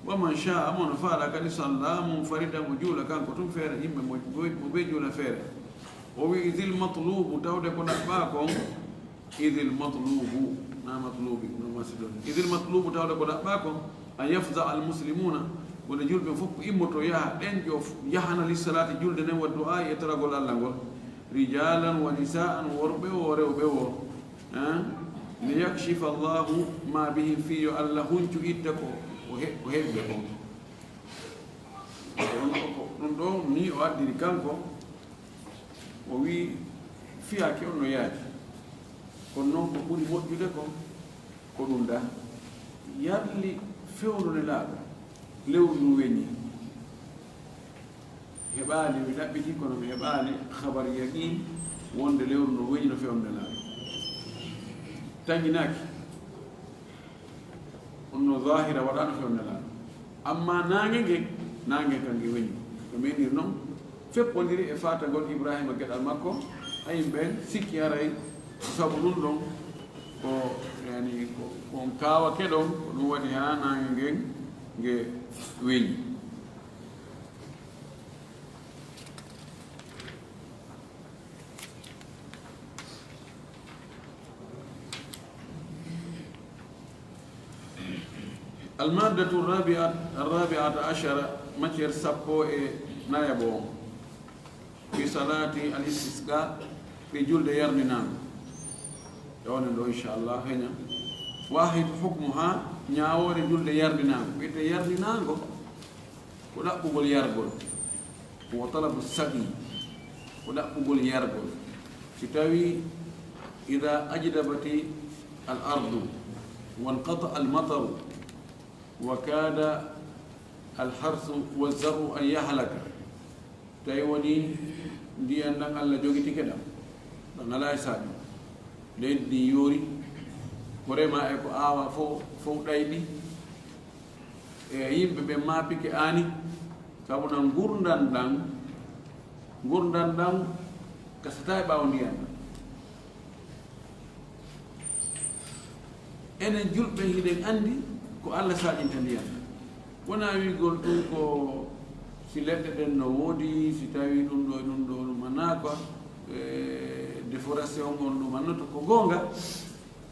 Waman sha'a, mo no faala kadi, salla munfaridan, o juula kanko tun feere, yimɓe mo, mo ɓe juula feere. O wi, idil matlubu, tawde ko ɗaɓɓaa kon, idil matlubu, na matlubi, no masjidon. Idil matlubu, tawde ko ɗaɓɓaa kon, an yafza al muslimuna, wonde julɓe fof ko immoto yaha, ɗen ƴo yahana lissalaati julde nden, wa du'a e toragol Allah ngol. Rijalan wa nisaan, worɓe wo, rewɓe wo. Hein? Li yakshifa Allahu ma bihim, fii yo Allah huncu itta ko, ko he-, ko heɓi ɓe kon. Ɗum ɗo ni o addiri kanko, o wi fiyaake on no yaaji. Kono noon ko ɓuri moƴƴude kon, ko ɗum da. Yarli fewndo Nelaaɗo, lewru ndu weñi. Heɓaali, mi ɗaɓɓiti, kono mi heɓaali habar yaqiin wonde lewru no weñi no fewndo Nelaaɗo. Tañinaaki. Ɗum no zahira waɗaano fewndo Nelaaɗo. Amma naange ngen, naange kan nge weñi. Ko menir noon, feppondiri e faatagol Ibrahima geɗal makko, a yimɓe ɓen sikki haray ko sabu ɗum ɗon ko, yani, ko, ko on kaawake ɗon, ko ɗum waɗi haa naange ngen nge weñi. Almaddatu rabi'at-, rabi'ata ashara, matière sappo e nayaɓo on. Fi salati al istisqa, fi julde yarninaango. E onen ɗo, inchallah, heña. Wahid hukmuha, ñaawoore julde yarninaango. Wiyete yarninaango, ko ɗaɓɓugol yargol. Wa talabu saqi, ko ɗaɓɓugol yargol. Si tawi, ida ajdabati al ardu, wanqata al mataru, wa kada al harsu wa zar'u an yahlaka. Tawi woni ndiyan ɗan Allah jogitike ɗan, ɗan alaa e saaƴo. Leydi ndin yoori, ko remaa e ko aawaa fof, fof ɗayɗi. E yimɓe ɓen maapike aani, sabu na ngurndan ɗan, ngurndan ɗan gasataa e ɓaawo ndiyan ɗan. Enen julɓe hiɗen anndi ko Allah saaƴinta ndiyan. Wonaa wi'gol ɗum ko si leɗɗe ɗen no woodi, si tawii ɗum ɗo e ɗum ɗo, ɗum annaa ko, e, déforestation on ɗum annoto. Ko goonga,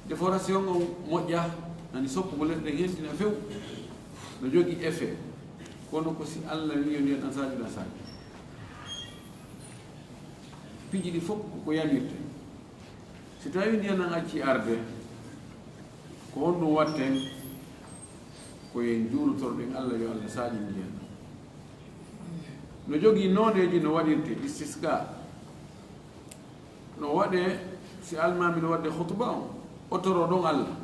déforestation on moƴƴaa, ani soppugol leɗɗe ɗen hentina few, no jogii effet. Kono ko si Allah wi'i yo ndiyan ɗan saaƴu, ɗan saaƴu. Piiji ɗi fof ko ko yamirte. Si tawii ndiyan ɗan accii arde, ko honɗum waɗten? Ko en juulotorɗen Allah yo Allah saaƴin ndiyan ɗan. No jogii noondeeji no waɗirtee istisqa. No waɗee si almaami no waɗde khutba on, O toro ɗon Allah.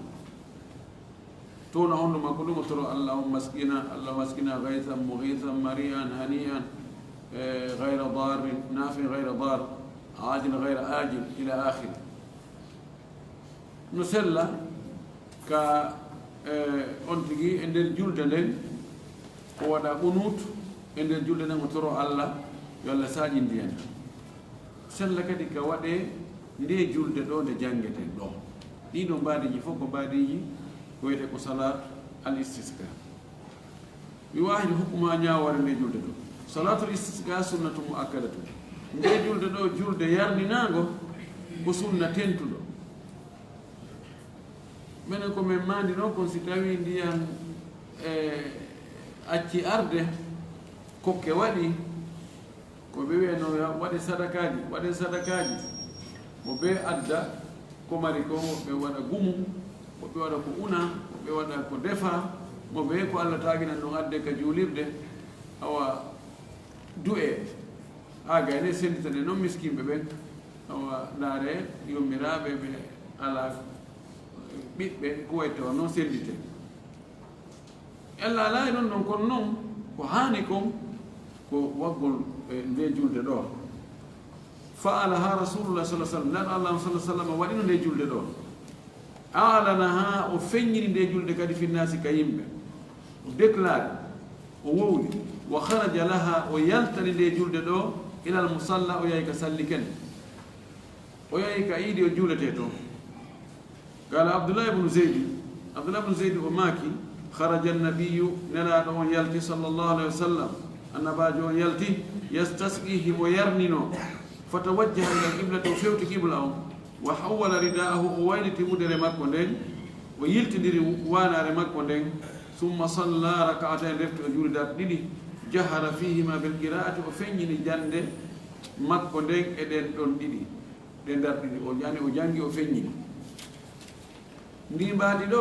Towna hondu makko ɗum, o toro: "Allahumma asqina, Allahumma asqina ghaythan mughithan mari'an hani'an, eh, ghayra darrin, nafi'an ghayra dar, ajil ghayra ajil," ila akhir. No sella ka, eh, on tigi e nder julde nden, o waɗa qunut e nder julde nden, o toro Allah yo Allah saƴin ndiyan. Sella kadi ka waɗe nde julde ɗo nde jangeten ɗo. Ɗiɗo mbaadiji fof ko mbaadiji ko wiyete ko salat al istisqa. Mi wawi hokkude ma ñaawoore nde julde ɗo. Salatul istisqa sunnatu muakkadatu. Nde julde ɗo, julde yarninango, ko sunna tentuɗo. Menen ko men mandi noon kon, si tawi ndiyan, eh, acci arde, kokke waɗi, ko ɓe wiyano ya waɗe sadakaaji, waɗe sadakaaji. Mo ɓe adda ko mari kon, mo ɓe waɗa gumu, mo ɓe waɗa ko una, mo ɓe waɗa ko defa, mo ɓe ko Allah taaginan ɗon adde ka juulirde, awa du'e. Haa gayne senditane noon miskinɓe ɓen, awa ndaare yummiraaɓe ɓe alaa ɓiɓɓe, ko wayi tawa noon sendite. Ella alaa e ɗon ɗon, kono noon ko haani kon ko waggol, eh, nde julde ɗo. Fa'alaha Rasulullah sallallahu alaihi wasallam, Nulaaɗo Allah sallallahu alaihi wasallam waɗino nde julde ɗo. A'lanaha, o feññini nde julde kadi, finnaasi, ka yimɓe. O déclaré, o wowli. Wa kharaja laha, o yaltani nde julde ɗo, ilal musalla, o yahi ka salli ken. O yahi ka iidi o juuletee toon. Qala Abdullah ibn Zeydi, Abdullah ibn Zeydi o maaki: "Kharaja an-nabiyyu, Nelaaɗo on yalti, sallallahu alaihi wasallam, Annabaajo on yalti, yastasqi, himo yarnino, fatawajjaha ila al-qiblati, o fewti qibla on, wa hawwala ridaahu, o wayliti wudere makko nden, o yiltindiri waanaare makko nden, summa salla rak'atayn, refti o juuli darɗe ɗiɗi, jahara fihima bil qira'ati, o feññini jannde makko nden e ɗen ɗon ɗiɗi." Ɗe darɗe ɗiɗi o jani, o jangi, o feññini. Ndi mbaadi ɗo,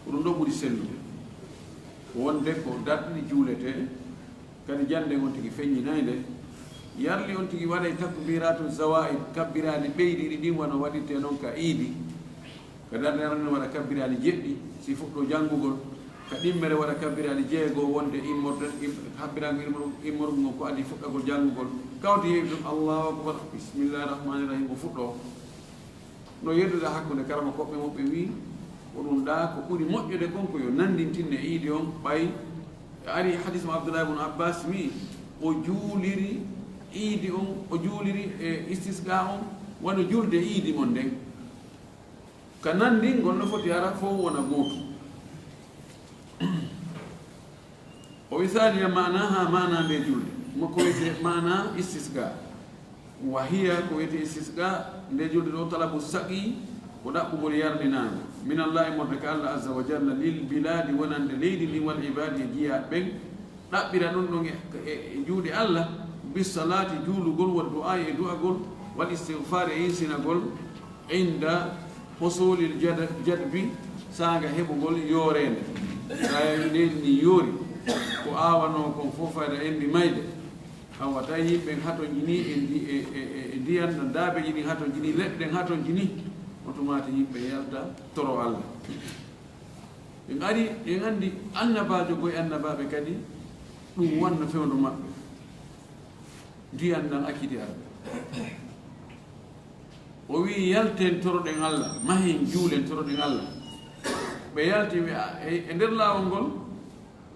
ko ɗum ɗo ɓuri sellude. Wonde ko darɗe ɗiɗi juuletee, kadi jannde on tigi feññinay nde. Yarli on tigi waɗay takbiratu zawaid, kabbiraaɗi ɓeydiiɗi ɗin, wano waɗirtee noon ka iidi. Ka darnde arano waɗa kabbiraaɗi jeɗɗi, si fuɗɗo janngugol. Ka ɗimmere waɗa kabbiraaɗi jeego, wonde immorde, im-, kabbiraango immor-, immorgo ngol ko adii fuɗɗagol janngugol. Kawti yeewi ɗum, Allahu akbar, bismillahir rahmanir rahim, o fuɗɗoo. No yeddude hakkunde karama koɓɓe muɓɓe wii, ko ɗum ɗaa ko ɓuri moƴƴude kon ko yo nanndintinne iidi on, ɓay ari hadis mo Abdullah ibn Abbas wii, o juuliri iidi on, o juuliri e istisqa on, wano julde iidi mon nden. Ka nanndingol no foti hara fof wona gootum. O wi thaniya maanaha, maana nde julde. Mo ko wiyete maana istisqa. Wa hiya, ko wiyete istisqa, nde julde ɗo, talabu saqi, ko ɗaɓɓugol yarlinaango. Min Allahi, morde ka Allah, azza wa jalla, lil biladi, wonande leydi ndin, wal ibadi, e jiyaaɓe ɓen. Ɗaɓɓira ɗum ɗon e, e, e juuɗe Allah, bis salaati, juulugol, wa du'aa'i, e du'agol, wal istighfaari, e insinagol, inda husuulil jad-, jadbi, saanga heɓugol yooreende. Tawi leydi ndi yoori, ko aawanoo kon fof fayda embi mayde. Awa, tawi yimɓe hatonjini e ndi-, e, e, e, e ndiyan, no daabeeji ɗin hatonjini, leɗɗe ɗen hatonjini, otomaati yimɓe yalta toro Allah. Ɓe ngari, ɓe nganndi annabaajo goy annabaaɓe kadi, ɗum wonno fewndo maɓɓe. Ndiyan ɗan acciti arde. O wi'i, "Yalten toroɗen Allah, mahen juulen toroɗen Allah." Ɓe yalti, ɓe a-, e, e nder laawol ngol,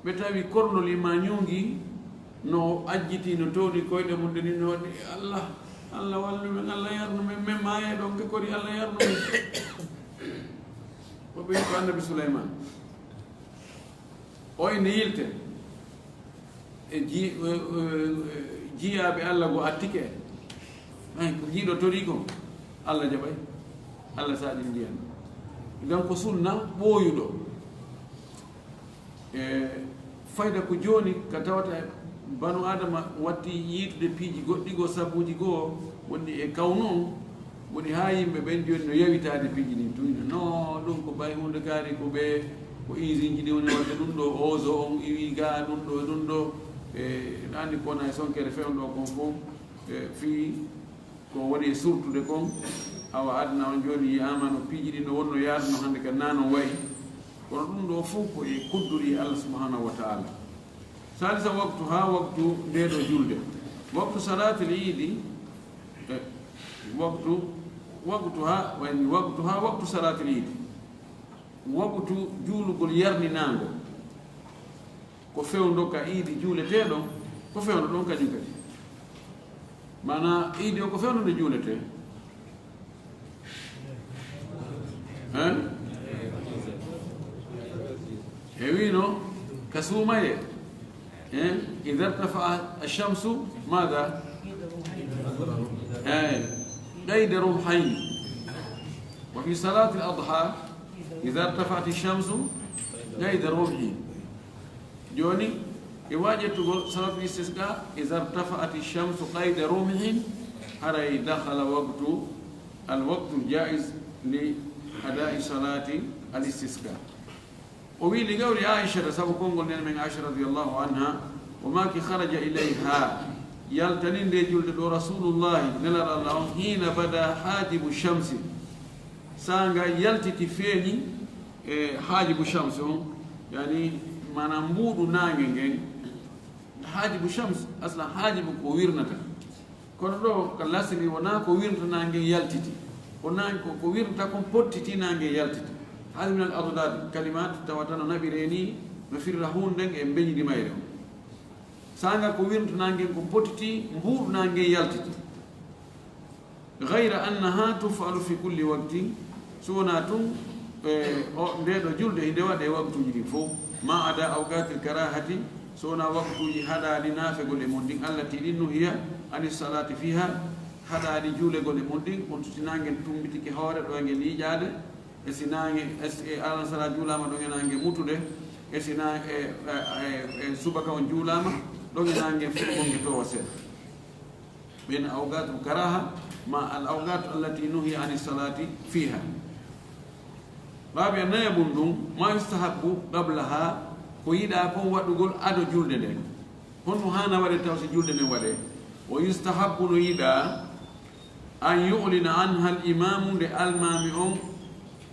ɓe tawi kornol ma ñuungi, no ajjiti, no towni koyɗe mum ɗe ni, no waɗi, "Allah, Allah wallu men, Allah yarnu men, men maayay ɗon, ke kori, Allah yarnu men." Ko ɓe ko Annabi Suleymaan. O ene yilte e ji-, e, e, e, jiyaaɓe Allah go attike en. Ay, ko jiiɗo tori kon, Allah jaɓay. Allah saɗi ndiyan. Idan ko sunna ɓooyuɗo. E fayda ko jooni ka tawata banu Adama watti yiitude piiji goɗɗi goo, sabuuji goo wonɗi e kawnu on, woni haa yimɓe ɓen jooni no yawitaade piiji ɗin tun. No, ɗum ko ɓay huunde kaari ko ɓe, ko usine ji ɗi woni waɗde ɗum ɗo, ozo on iwi ga ɗum ɗo, ɗum ɗo. E, ɗa anndi ko wona e sonkere fewndo kon fof, e, fii ko woni e surtude kon, Awa aduna on jooni yi'aama no piiji ɗi no wonno yaaduno hannde ka nano wayi. Kono ɗum ɗo fof ko e kudduri Allah subhanahu wa ta'ala. Salisa waktu ha waktu nde ɗo julde. Waktu salatil iidi, eh, waktu, waktu ha, wayni waktu ha waktu salatil iidi. Waktu juulugol yarninaango. Ko fewndo ka iidi juuleteeɗo, ko fewndo ɗon kañum kadi. Maana iidi o ko fewndo nde juuletee. Hein? E wino ka suumaye. Hein? Ida irtafa ashamsu, mada? Hein? Qayda rumhayn. Wa fi salati al-adha, ida irtafat ashamsu, qayda rumhin. Jooni, e waawi ƴettugol salatu istisqa, ida irtafaat ashamsu qayda rumhin, haray dakhala waktu, al waktu jaiz li adai salati al istisqa. O wi li qawli Aishata, sabu konngol nene men Aisha radiyallahu anha, wa maki kharaja ilayha, yaltani nde julde ɗo Rasulullahi, Nelaɗo Allah on, hina bada hajibu shamsi, saanga yaltiti feeñi, e hajibu shamsi on, yani, maanaam mbuuɗu naange ngen. Hajibu shams, asla hajibu ko wirnata. Kono ɗo ka lasri wona ko wirnata naange yaltiti. Ko naange ko, ko wirnata kon pottiti naange yaltiti. Hadi min al adad kalimat tawata no naɓire ni, no firra huunde e mbeñdi mayre. Saanga ko wirnata naange ko pottiti, mbuuɗu naange yaltiti. Ghayra annaha tuf'alu fi kulli waqtin, so wonaa tun, e, o, nde ɗo julde hinde waɗe waktuuji ɗin fof, ma ada awqatil karahati, so wonaa waktuuji haɗaaɗi naafegol e mun ɗin, allati ɗin nuhiya ani salati fiha, haɗaaɗi juulegol e mun ɗin, on tuti naange tumbitike hoore ɗo e nge liiƴaade, e si naange, e si, e alasara juulaama ɗon e naange mutude, e si na-, e, e, e, e subaka on juulaama ɗon e naange fuɗɗo nge towa seeɗa. Ɓen awqatul karaha, ma al awqat allati nuhiya ani salati fiha. Baabi a naya mun ɗum, ma yustahabbu qablaha, ko yiɗaa kon waɗugol ado julde nden. Honno haana waɗe taw si julde nden waɗe? Wa yustahabbu, no yiɗaa, an yu'lina anha al imamu, nde almaami on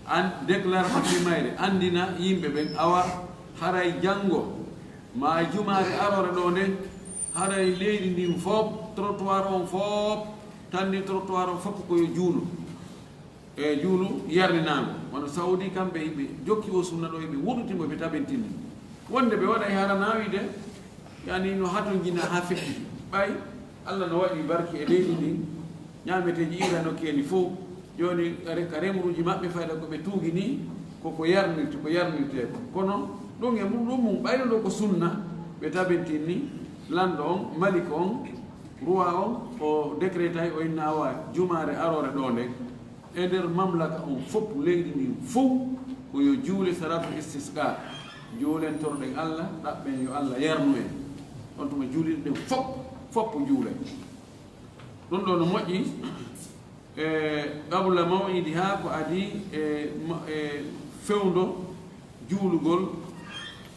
an déclarata fi mayre, andina yimɓe ɓen, awa haray janngo ma jumaare aroore ɗo nde, haray leydi ndin fof, trottoir on fof, tanni trottoir on fof ko yo juulu. E juulu yarninaango. Wano Saudi kamɓe hiɓe jokki o sunna ɗo, hiɓe wuɗuti mo, ɓe tabintini. Wonde ɓe waɗay hara naawide, yani no hatonjina ha feƴƴi. Ɓay Allah no waɗi barki e leydi ndin, ñaameteeji iwra nokkeeli fof. Jooni, re-, ka remruuji maɓɓe, fayda ko ɓe tuugi ni, ko ko yarnirte, ko yarnirte ko. Kono ɗum e mum, ɗum mum, ɓayno ɗo ko sunna, ɓe tabintinni lanɗo on, malik on, roi on, o décrétay, o inna awa jumaare aroore ɗo nde, e nder mamlaka on fof, leydi ndin fof, ko yo juule salatu istisqa, juulentorɗen Allah, ɗaɓɓen yo Allah yarnu en. On tuma juulirɗen fof, fof juulen. Ɗum ɗo no moƴƴi, e, qabla maw'idiha, ko adi e ma-, e fewndo juulugol,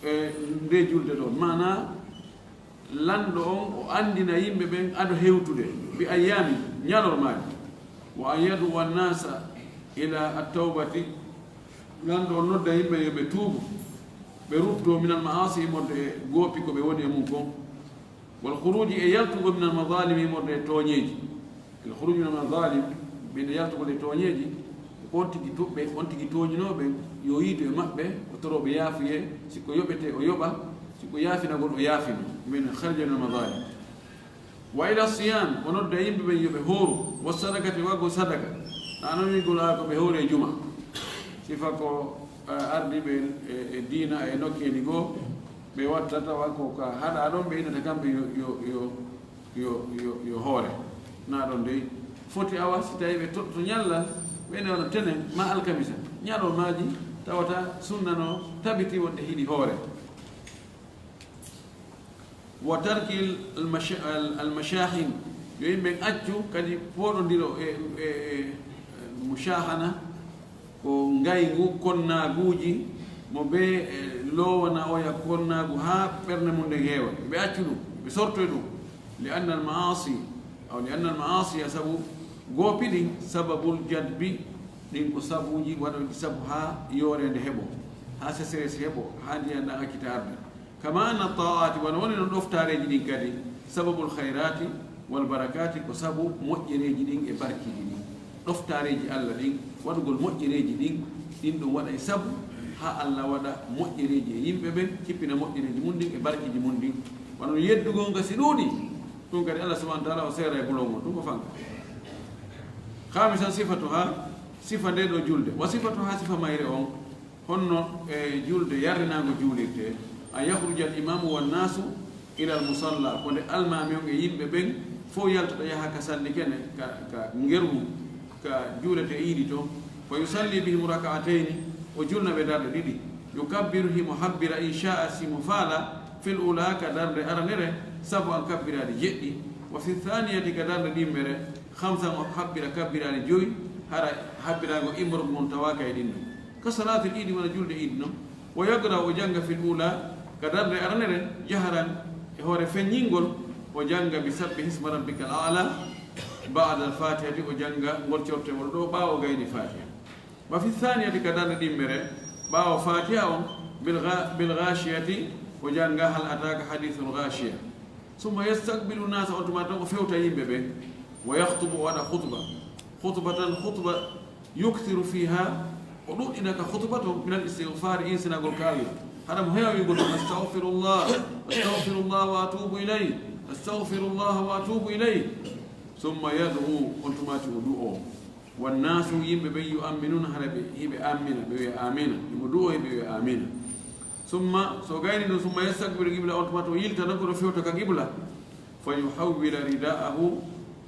e, nde julde ɗon. Maana, lanɗo on o anndina yimɓe ɓen ado hewtude, bi ayyami, ñalormaaji. Wa an yad'u an-nasa ila at-tawbati, lanɗo on nodda yimɓe yo ɓe tuubu, ɓe rutto minal ma'asi, immorde e goopi ko ɓe woni e mum kon. Wal khuruji, e yaltugol, minal madhalimi, immorde e tooñeeji. Al khuruju minal madhalim, ɓe nde yaltugol e tooñeeji, on tigi tuɓɓe, on tigi tooñinooɓe, yo yiidu e maɓɓe, o toroo ɓe yaafuyee, si ko yoɓetee o yoɓa, si ko yaafinagol o yaafina, ɓe nde kharaja minal madhalim. Wa ila siyam, o nodda yimɓe ɓen yo ɓe hooru, wa sadakati, waggol sadaka, na non wiigol a ko ɓe hoore juma. Sifa ko, eh, ardiiɓe e, e diina e nokkeeli goo, ɓe watta tawa ko ka haɗa ɗon ɓe innata kamɓe yo, yo, yo, yo, yo, yo hoore. Na ɗon dey foti awa si tawi ɓe toɗɗoto ñallal, ɓe nde wano tenen ma alkamisa, ñalormaaji tawata sunna no tabiti wonde hiɗi hoore. Wa tarkil almasha-, al-, almashahin, yo yimɓe accu kadi pooɗondiro e, e, e, e mushahana, ko ngayngu, konnaaguuji, mo bee, e, loowana oya konnaagu haa ɓernde mum nden heewa. Ɓe accu ɗum, ɓe sorto e ɗum. Li anna al-ma'asi, aw li anna al-ma'asiya, sabu Goopi ɗin, sababul jadbi, ɗin ko sabuuji waɗoyɗi sabu haa yooreende heɓo, haa sesereesi heɓo, haa ndiyan ɗan accita arde. Kama anna taa'ati, wano woni non ɗoftaareeji ɗin kadi, sababul khayraati wal barakaati, ko sabu moƴƴereeji ɗin e barkiiji ɗin. Ɗoftaareeji Alla ɗin, waɗugol moƴƴereeji ɗin, ɗin ɗum waɗay sabu haa Alla waɗa moƴƴereeji e yimɓe ɓen, cippina moƴƴereeji mun ɗin e barkiiji mun ɗin. Wano yeddugol nga si ɗuuɗi, ɗum kadi Alla subhanahu wa ta'ala o seera e bulol ngol, ɗum ko fanka. Khamisan sifatuha, sifa nde ɗo julde. Wa sifatuha, sifa mayre on, honno e julde yarrinaango juulirte. An yakhruja al imamu wan nasu ila al musalla, ko nde almaami on e yimɓe ɓen fow yaltata yaha ka salli kene, ka, ka ngeru, ka juulete iidi to. Fa yusalli bihim raka'atayni, o julna ɓe darɗe ɗiɗi. Yukabbiru, himo habbira, in sha'a, si mo faala, fil ula, ka darnde aranere, sab'an, kabbiraaɗi jeɗɗi. Wa fi thaniyati, ka darnde ɗimmere, khamsan, o habbira kabbiraaɗi joyi, hara habbiraango immorgo ngon tawaaka e ɗin ɗon. Ka salaatil iidi, wona julde iidi non. Wa yaqra'u, o jannga, fil ula, ka darnde aranere, jaharan, e hoore feññingol, o jannga bi sabbihi isma rabbikal a'la, ba'dal fatihati, o jannga ngol cortewol ɗo ɓaawo gayni fatiha. Wa fi thaniyati, ka darnde ɗimmere, ɓaawo fatiha on, bil gha-, bil ghashiyati, o jannga hal ataka hadithul ghashiya. Summa yastaqbilu nasa, on tuma tan o fewta yimɓe ɓen. Wa yakhtubu, o waɗa khutba. Khutbatan, khutba, yukthiru fiha, o ɗuɗɗina ka khutba ton, minal istighfari, insinagol ka Allah. Hara mo heewa wi'ugol ton, astaghfirullah, astaghfirullah wa atubu ilayh, astaghfirullah wa atubu ilayh. Summa yad'u, on tumati o du'o. Wan nasu, yimɓe ɓen, yu'amminuna, hara ɓe, hiɓe ammina, ɓe wi'a amina. Himo du'o, hiɓe wi'a amina. Summa, so gayni ɗum, summa yastaqbilu qibla, on tuma to yilta non, kono fewta ka qibla. Fa yuhawwila rida'ahu,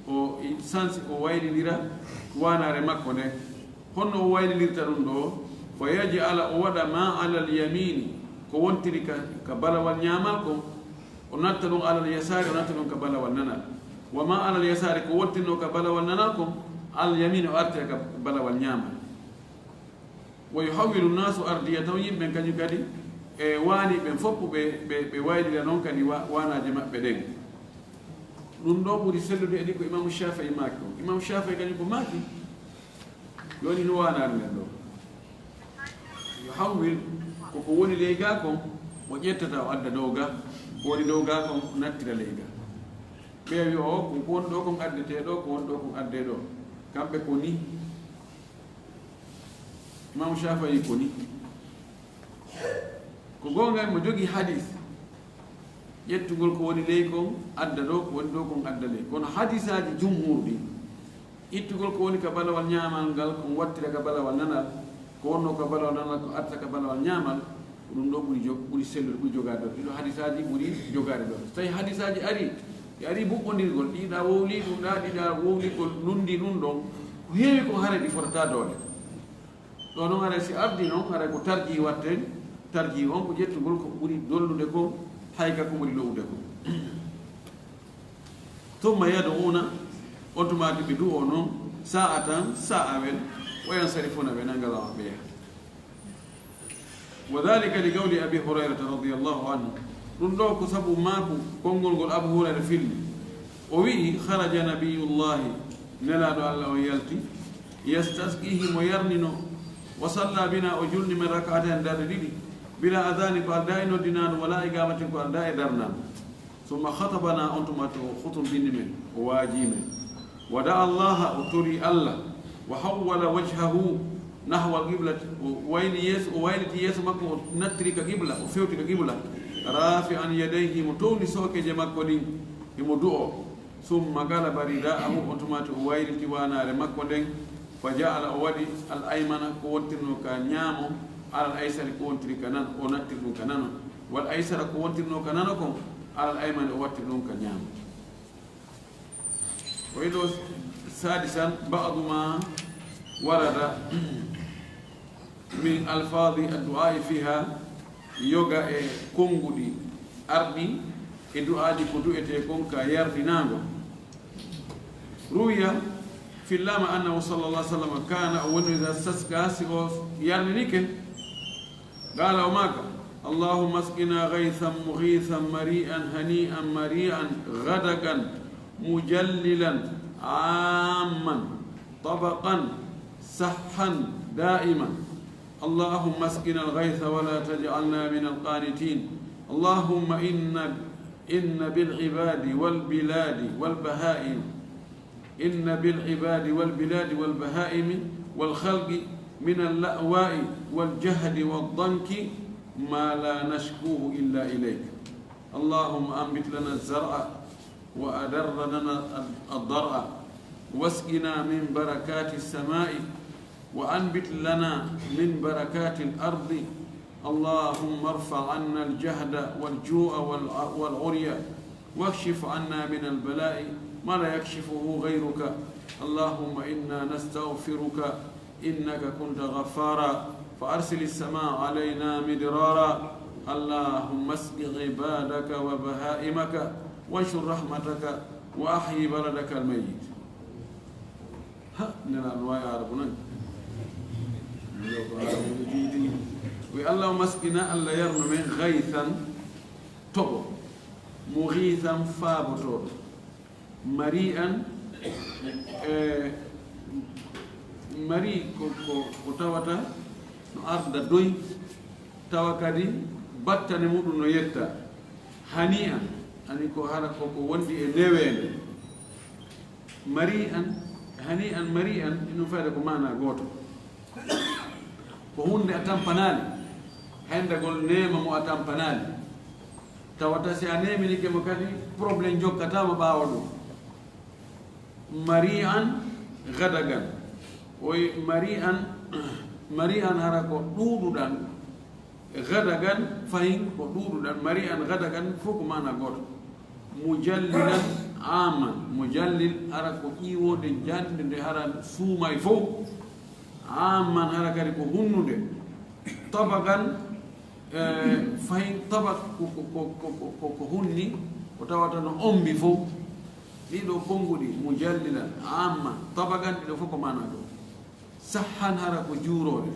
o sansi, o waylindira waanaare makko nden. Honno o waylindirta ɗum ɗo? Fa yaj'ala, o waɗa ma alal yamini, ko wontiri ka, ka balawal ñaamal kon, o natta ɗum alal yasari, o natta ɗum ka balawal nanal. Wa ma alal yasari, ko wontirno ka balawal nanal kon, alal yamini, o artira ka balawal ñaamal. Wa yuhawwilu nasu ardiyatan, yimɓe ɓen kañum kadi e waani ɓen fof ɓe, ɓe, ɓe waylira noon kadi wa-, waanaaje maɓɓe ɗen. Ɗum ɗo ɓuri sellude e ɗi ko Imaamu Shaafi'i maaki on. Imaamu Shaafi'i kañum ko maaki, yo woni no waanaare nden ɗo. Yuhawwil ko ko woni ley gaa kon, o ƴettata o adda dow gaa, ko woni dow gaa kon nattira ley gaa. Ɓe wi'a o, ko, ko woni ɗo kon addetee ɗo, ko woni ɗo kon addee ɗo. Kamɓe ko ni. Imaamu Shaafi'i ko ni. Ko goonga mo jogii hadis. Ƴettugol ko woni ley kon, adda ɗo, ko woni ɗo kon, adda ley. Kono hadisaaji jumhuur ɗin, ittugol ko woni ka balawal ñaamal ngal, kon wattira ka balawal nanal, ko wonno ka balawal nanal, ko arta ka balawal ñaamal, ko ɗum ɗo ɓuri jo-, ɓuri sellude, ɓuri jogaade ɗo. Ɗiɗo hadisaaji ɓuri jogaade ɗo. So tawi hadisaaji ari, ɗi ari buɓɓondirgol, ɗiɗa wowli ɗum ɗa, ɗiɗa wowligol lundi ɗum ɗon, ko heewi ko haray ɗi fotata doole. Ɗo noon haray si ardi noon, haray ko tarji watten, tarji on ko ƴettugol ko ɓuri dollude ko, hay ka ko ɓuri lo'ude ko. Thumma yad'una, on tumaati ɓe du'o noon, sa'atan, sa'awel, wa yansarifuna, ɓe nangala maɓɓe yaha. Wa dhalika li qawli Abi Hurayrata radiyallahu anhu. Ɗum ɗo ko sabu maaku konngol ngol Abu Hurayra filli. O wi'i, kharaja nabiyullahi, nelaaɗo Allah on yalti, yastasqi, himo yarnino, wa salla bina, o julni men rak'atayn, darɗe ɗiɗi, bila adhani, ko aldaa e noddinaandu, wala iqamatin, ko aldaa e darnaandu. Summa khatabana, on tuma to o khutumbini men, o waajii men. Wa da'a Allaha, o torii Allah, wa hawwala wajhahu nahwa al-qiblati, o wayli yeeso, o wayliti yeeso makko, o nattiri ka qibla, o fewti ka qibla. Rafi'an yadayhi, mo towni sookeeje makko ɗin, himo du'o. Summa qalaba rida'ahu, on tuma to o wayliti waanaare makko nden, fa ja'ala, o waɗi al-aymana, ko wontirno ka ñaamo, alal aysari, ko wontiri ka nano, o nattiri ɗum ka nano. Wal aysara, ko wontirno ka nano kon, alal aymani, o wattiri ɗum ka ñaamo. O wi'i ɗo, sadisan, ba'du ma warada min alfaadi addu'aa'i fiha, yoga e konnguɗi arɗi e du'aaji ko du'etee kon ka yarninaango. Ruwiya, fillaama, annahu sallallahu alaihi wasallam kana, o woni, iza stasqa, si o yarninike, qala, o maaka, Allahumma asqina ghaythan mughiithan mari'an hani'an mari'an ghadaqan mujallilan عاما طبقا صحا دائما. اللهم اسقنا الغيث ولا تجعلنا من القانطين. اللهم إن، إن بالعباد والبلاد والبهائم، إن بالعباد والبلاد والبهائم والخلق من اللأواء والجهد والضنك ما لا نشكوه إلا إليك. اللهم أنبت لنا الزرع وأدر لنا الضرع واسقنا من بركات السماء وأنبت لنا من بركات الأرض. اللهم ارفع عنا الجهد والجوع والع-، والعري واكشف عنا من البلاء ما لا يكشفه غيرك. اللهم إنا نستغفرك إنك كنت غفارا فأرسل السماء علينا مدرارا. اللهم اسق عبادك وبهائمك وانشر رحمتك وأحي بلدك الميت. Ha, nena no wawi Arabu nan. Yo ko Arabu no jiidi. Wi Allahumma asqina, Allah yarnu men, ghaythan, toɓo, mughithan, faabotoɗo, mari'an, e, mari ko, ko, ko tawata no arda doy, tawa kadi battane muɗum no yetta, hani'an, ani ko hara ko, ko wondi e neweende. Mari'an, hani'an, mari'an, ino fayda ko maana gooto. Ko hunde a tampanaali, hendagol neema mo a tampanaali. Tawata si a neeminike mo kadi, problème jokkataama ɓaawo ɗum. Mari'an ghadagan. Oy mari'an, mari'an hara ko ɗuuɗuɗan. Ghadagan fahin ko ɗuuɗuɗan. Mari'an ghadagan fof ko maana gooto. Mujallilan aman. Mujallil hara ko ƴiiwonde jannde nde hara suumay fof. Aman hara kadi ko hunnude. Tabagan, eh, fahin tabak ko, ko, ko hunni, ko tawata no ombi fof. Ɗiɗo konnguɗi, mujallilan, aman, tabagan, ɗiɗo fof ko maana ɗo. Sahhan hara ko juuroore.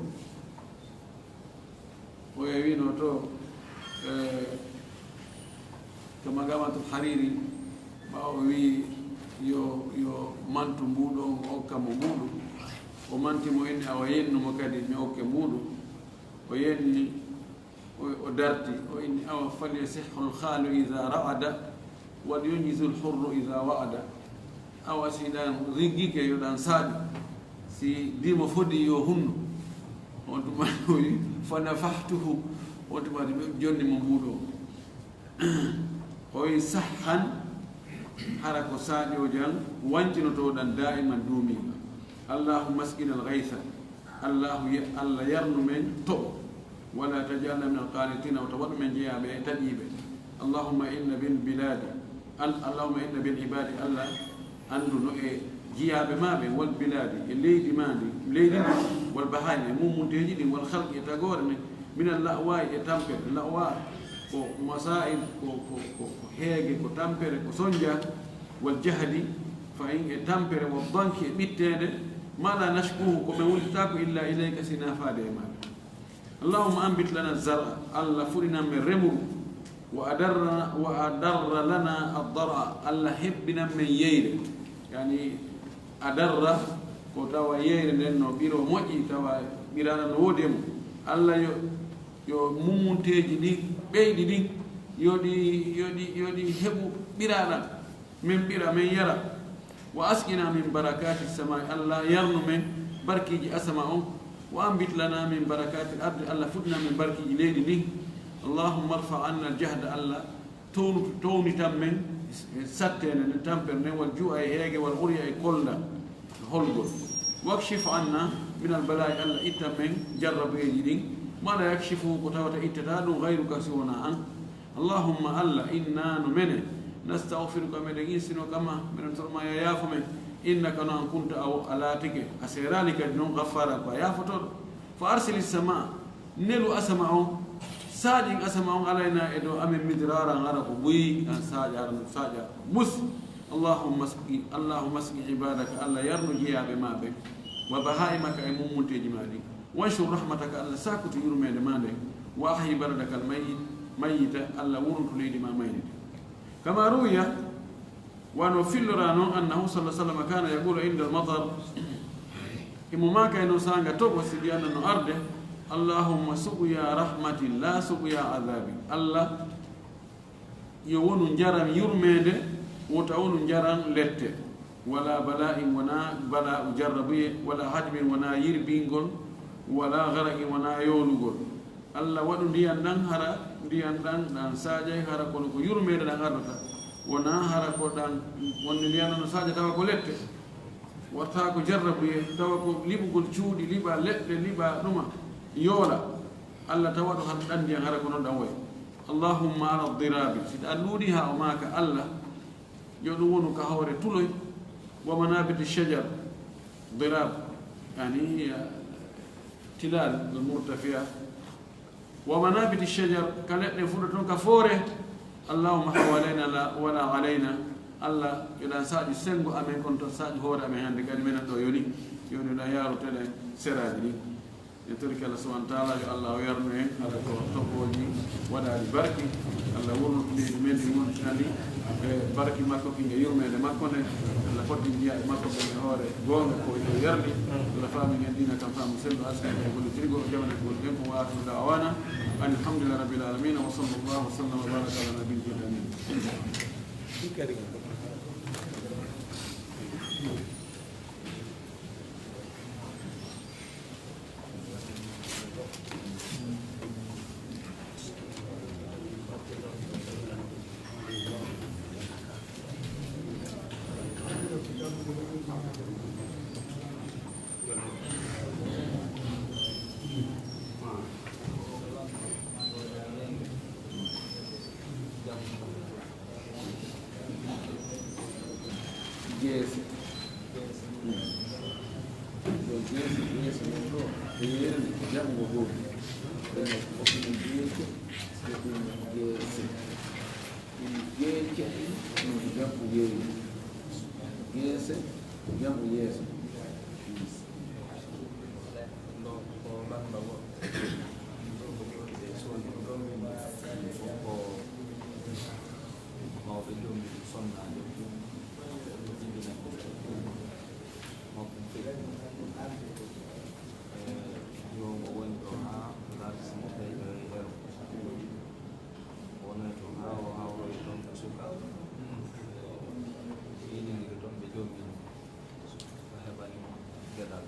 O e wino to, eh, to Magamatul Hariri, ɓaawo o wi yo, yo mantu mbuuɗu on, o okka mo mbuuɗu. O manti mo inni awa yennu mo kadi mi okke mbuuɗu. O yenni, o, o darti, o inni awa falyasihhul khalu idha ra'ada, wal yunjizul hurru idha wa'ada. Awa si ɗan riggike yo ɗan saaɗi, si dimo fodi yo hunnu. On tuma o wi, fa nafahtuhu, on tuma ɓe jonni mo mbuuɗo. O wi sahhan, hara ko saaƴo jan, wancinotoɗan daiman duumiiɗo. Allahumma asqina al-ghaytha. Allahu ya-, Allah yarnu men toɓo. Wala tajalna min al-qanitina, wata waɗu men jeyaaɓe e taƴiiɓe. Allahumma inna bil biladi, an-, Allahumma inna bil ibadi, Allah anndu no e jiyaaɓe ma ɓe, wal biladi, e leydi ma ndi, leydi ndi, wal bahaim, e mummunteeji ɗin, wal khalqi, e tagoore nde, min al la'wai, e tampere. La'wa ko masaib, ko, ko, ko, ko heege, ko tampere, ko sonja, wal jahdi, fahin e tampere, wal danki, e ɓitteende, ma la nashkuhu, ko ɓe wullitaako illa ilayka, si na faade e maaɗa. Allahumma anbit lana zar'a, Allah fuɗinan men remuru, wa adarra, wa adarra lana ad-dar'a, Allah hebbinan men yeyre. Yani, adarra ko tawa yeyre nden no ɓiro moƴƴi, tawa ɓiraɗan no woodi e mum. Allah yo, yo mummunteeji ɗi ɓeyɗi ɗin, yo ɗi, yo ɗi, yo ɗi heɓu ɓiraɗan. Min ɓira, min yara. Wa asqina min barakati samai, Allah yarnu men barkiiji asama on. Wa anbit lana min barakati ardi, Allah fuɗina men barkiiji leydi ndin. Allahumma arfa anna al jahda, Allah townu-, townitan men e satteende nden, tampere nden, wal ju'a e heege, wal urya e kolda, holgol. Wakshif anna min al bala'i, Allah ittan men jarrabeeji ɗin. Ma la yakshifu, ko tawata ittata ɗum, gayruka si wona an. Allahumma, Allah, inna no menen, nasta'firuka, meɗen insino kama, meɗen torma ya yaafo men, innaka no an kunta a, a laatike, a seeraali kadi noon, gaffara ko a yaafotoɗo. Fa arsili sama, nelu asama on, saaƴin asama on alayna e dow amen, midrara ngara ko buyi, an saaƴa, ara no saaƴa, mus. Allahumma asqi, Allahumma asqi ibadaka, Allah yarnu jeyaaɓe ma ɓen, wa bahaimaka e mummunteeji ma ɗin. Wanshur rahmataka, Allah sakutu yurmeende ma nden. Wa ahyi baladaka al mayyit, mayyita, Allah wuruntu leydi ma maynita. Kama ruwiya, Wano fillora noon, annahu sallallahu alaihi wasallam kana yaqulu inda al-matar. Imo maaka e noon saanga toɓo, si ɗi annda no arde, "Allahumma suqya rahmatin la suqya adhabi." Allah, yo wonu njaram yurmeende, wota wonu njaram lette. Wala bala'in, wona bala'u jarrabuye, wala hadmin, wona yirbingol, wala gharaqin, wona yoolugol. Allah waɗu ndiyan ɗan hara, ndiyan ɗan, ɗan saƴay hara kono ko yurmeende ɗan ardata. Wona hara ko ɗan, wonde ndiyan ɗan no saƴa tawa ko lette. Warta ko jarrabuye, tawa ko liɓugol cuuɗi, liɓa leɗɗe, liɓa ɗuma, yoola. Allah tawa ɗo hara ɗan ndiyan hara ko non ɗan wayi. Allahumma ala dirabi. Si ɗan luuɗi ha o maaka Allah, yo ɗum wonu ka hoore tuloy. Wa manabiti shajar. Dirab, yani, eh, tilal al murtafia. Wa manabiti shajar, ka leɗɗe fuɗa toon ka foore. Allahumma hawalayna la, wala alayna. Allah, yo ɗan saaƴi senngo amen, kono tan saaƴi hoore amen hannde kadi menen ɗo yoni. Yoni ɗan yaarotelen seraaji ɗin. En torike Allah subhanahu wa taala, yo Allah o yarnu en, hara ko toɓɓooji waɗaaɗi barki. Allah wurnutu leydi men ndi wontinani e barki makko ki e yurmeende makko nde. Allah fodde jiyaaɓe makko ɓen e hoore goonga ko ino yarli. Allah faami en diina kam faamu sellu, arsini en gollitirgol, jamanagol en ko. Wa akhiru da'wana anil hamdulillahi rabbil alamin. Wa sallallahu wa sallam wa baraka ala nabiyil amin. Geese. Ɗo geese, geese won ɗo. E yeeri, jaɓugo gooto. Ɗen o fof ɗum geese, ɗum geese. Ɗum geece, ɗum jaɓu yeeri. Geese, jaɓu yeeso. Ɗo ko lanɗa woɗɗo. Ɗo ko jooɗi e soodi ɗo min ko mawɓe jom sonnaajo. Jibina ko makko feƴƴi. Eh, yo mo woni ɗo haa laati simo tawi ɗo e ero. Wonay toon haa o hawroyi toon ko suka. Yiɗindiri toon ɓe jommini. O heɓani mo geɗal.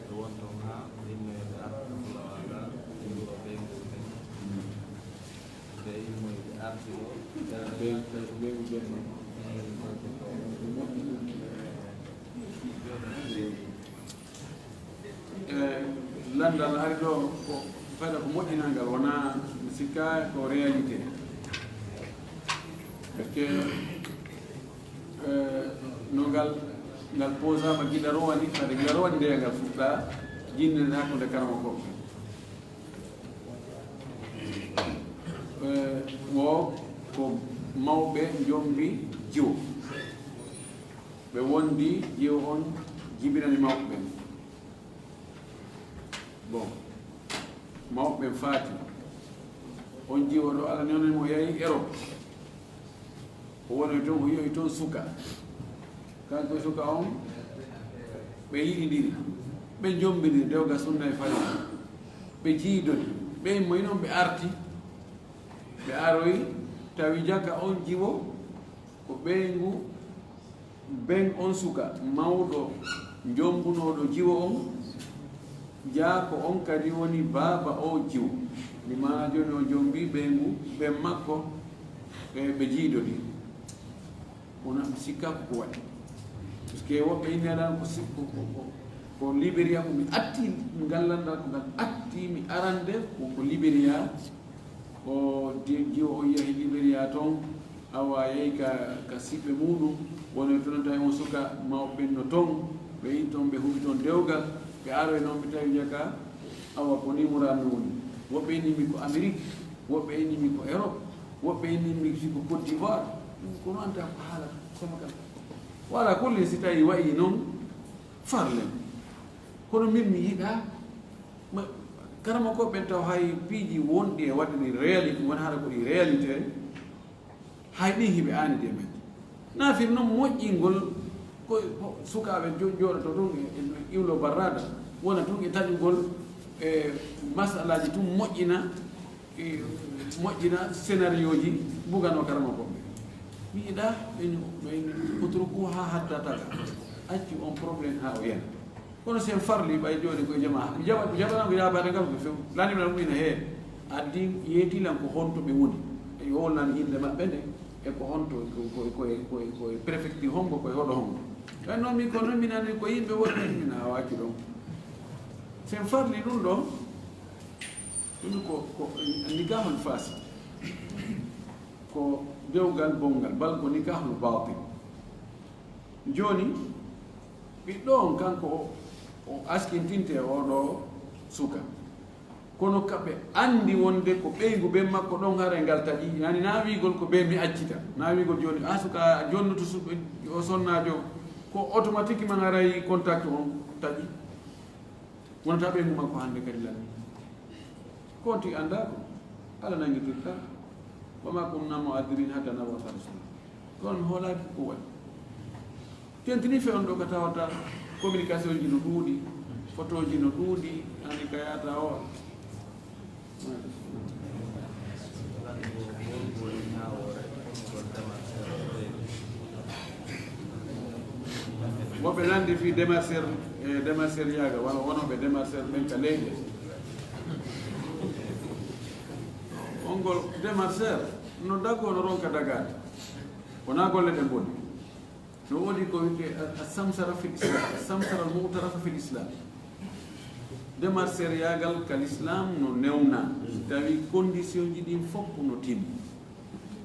Ɓe won toon haa hinnoyooɓe arta fulawa ga, ɓe wuro ɓeyngu ɓe. Ɓe hinnoyooɓe arti ɗo. Ɓe, ɓe, ɓeyngu jemma. E lanndal ari ɗo ko fayda ko moƴƴinal ngal, wonaa mi sikka ko réalité. Parce que, eh, no ngal, ngal posaama gila rowani, fade gila rowani nde ngal fuɗɗa, jinne hakkunde karama ko. Eh, wo ko mawɓe njombi jiwo. Ɓe wondi jiwo on jibinani mawɓe ɓen. Bon, mawɓe ɓen faati. On jiwo ɗo Alla newni mo yahi Europe. O woni toon, o yi'oyi toon suka. Kanko e suka on, ɓe yiɗindiri. Ɓe njombindiri, dewga sunna e fari. Ɓe jiidodi. Ɓe immoyi noon, ɓe arti. Ɓe aroyi, tawi jaka on jiwo, ko ɓeyngu ben on suka mawɗo njombunooɗo jiwo on, jaa ko on kadi woni baaba o jiwo. Ni maana jooni o jombi ɓeyngu ben makko, ɓe, ɓe jiidodi. Kono mi sikka ko ko waɗi. Parce que woɓɓe inneɗan ko si-, ko, ko, ko, ko Liberia, ko mi atti ngal lanndal, ko ngal atti mi arande, ko, ko Liberia. O di-, jiwo on yahi Liberia toon, awa yehi ka, ka siɓɓe muɗum, woni toon tawi on suka mawɓe ɓen no toon, ɓe yi toon, ɓe huɓi toon dewgal, ɓe aroyi noon, ɓe tawi jaka, awa ko ni murami woni. Woɓɓe inni mi ko Amérique, woɓɓe inni mi ko Europe, woɓɓe inni mi si ko Côte d'Ivoire. Ɗum ko noon taw ko haala sama kala. Wala kulli si tawi wayi noon, farlen. Kono min mi yiɗa, ma-, karamokooɓe ɓen taw hay piiji wonɗi e waɗde ɗi réalité, won hara ko ɗi réalité, hay ɗin hiɓe aanidi e majji. Naafir noon moƴƴingol ko, ko sukaaɓe jo-, jooɗoto tun e, e iwlo barraada, wona tun e taƴugol e masalaaji tun moƴƴina, e moƴƴina scénarioji buganoo karama ko ɓe. Mi yiɗa ɓe ñu-, ɓe ñu-, utrukuha hatta taga. Accu on problème haa o yana. Kono sen farli ɓay jooni koye jama. Mi jaɓa, mi jaɓanaa ko yaabaade ngal ko few. Laanimi lan mumina hee. Addi yeeti lan ko honto ɓe woni. E yo won lan innde maɓɓe nde. E ko honto, ko, ko, ko, ko, ko e préfecture hongo, ko e hoɗo hongo. Ɓay noon mi kono mi nani ko yimɓe wonɓe, mi na accu ɗon. Sen farli ɗum ɗon, ɗum ko, ko nikahul fasid. Ko dewgal bonngal, bal ko nikahul batil. Jooni, ɓiɗɗo on kanko o, o askintinte e oo ɗoo suka. Kono ka ɓe anndi wonde ko ɓeyngu ben makko ɗon haray ngal taƴi, yani naa wiigol ko bee mi accita. Naa wiigol jooni, "Ah, suka, a jonnoto su-, o sonnaajo," ko automatiquement haray contact on taƴi. Wonata ɓeyngu makko hannde kadi lanni. Ko on tigi anndaa ko Alla nanngitirta. "Wa ma kunna mu'adhibina hatta nab'atha rasula." Kono mi hoolaaki ko waɗi. Tentini fe on ɗo ka tawata communication ji no ɗuuɗi, photo ji no ɗuuɗi, ani ka yaata o. Woɓɓe lanndi fii démarcheur, e démarcheur yaaga, wano wonooɓe démarcheur ɓen ka leyɗe. Ongol démarcheur no dagoo, no ronka dagaade. Wonaa golle ɗen boni. No woodi ko wiyetee a-, a-, samsara fil Islam, a-, samsara al-mu'tarafa fil Islam. Démarcheur yaagal ka l'Islam no newna, tawi condition ji ɗin fof no timmi.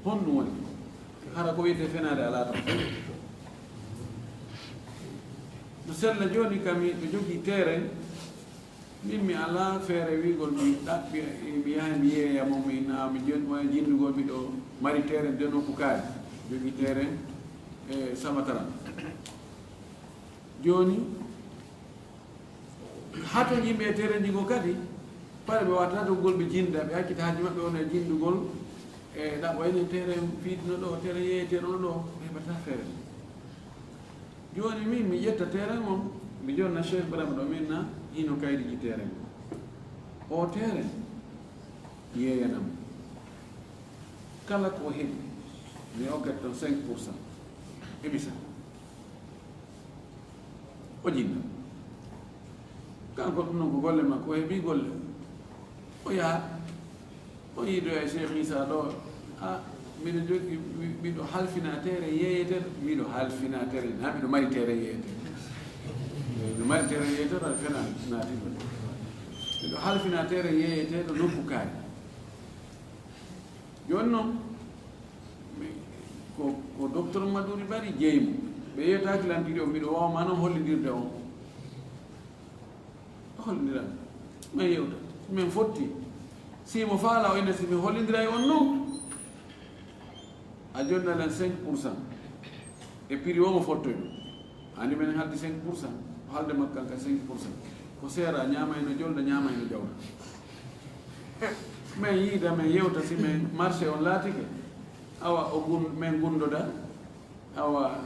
Honɗum woni? Hara ko wiyetee fenaade alaa tan. No sella jooni kam miɗo jogii terrain, min mi alaa feere wiigol mi ɗaɓɓi, mi yaha mi yeeya mo, mi na mi jon-, wona jinndugol miɗo mari terrain de nokku kaari, jogii terrain e Samataran. Jooni, hato yimɓe e terrain ji goo kadi, pare ɓe watta to gol ɓe jinnda, ɓe accita haaji maɓɓe wona e jinndugol, e ɗaɓɓa enen terrain fiitino ɗo, terrain yeeyetee ɗo ɗo, ɓe heɓata feere. Jooni min mi ƴetta terrain on, mi jonna Cheikh Ibrahima ɗo min na hino kaydiji terrain on. O terrain, yeeyanam. Kala ko heɓi, mi okkat ton cinq pour cent. E misa. O jinna. Kanko ɗum noon ko golle makko, o heɓi golle. O yaha. O yiidoya e Cheikh Issa ɗo. A, miɗo jogii, mi-, miɗo halfina terrain yeeyeteeɗo. Miɗo halfina terrain, na miɗo mari terrain yeeyeteeɗo. Miɗo mari terrain yeeyeteeɗo, aɗa fena naati ɗum. Miɗo halfina terrain yeeyeteeɗo nokku kaari. Jooni noon, mi, ko, ko docteur Maduri Bari jeyi mo. Ɓe yeetaaki lan ɗiɗi o, miɗo waawa ma noon hollindirde on. Hollindiran. Men yewta. Men fotti. Si mo faala o ina si mi hollindiray on noon. A jonna lan cinq pour cent. E prix o mo fottoy ɗum. Andi men haldi cinq pour cent. O halde makkan ka cinq pour cent. Ko seera ñaama ino jolda, ñaama ino jawda. E, men yiida, men yewta si men marché on laatike. Awa o gun-, men gundoda. Awa,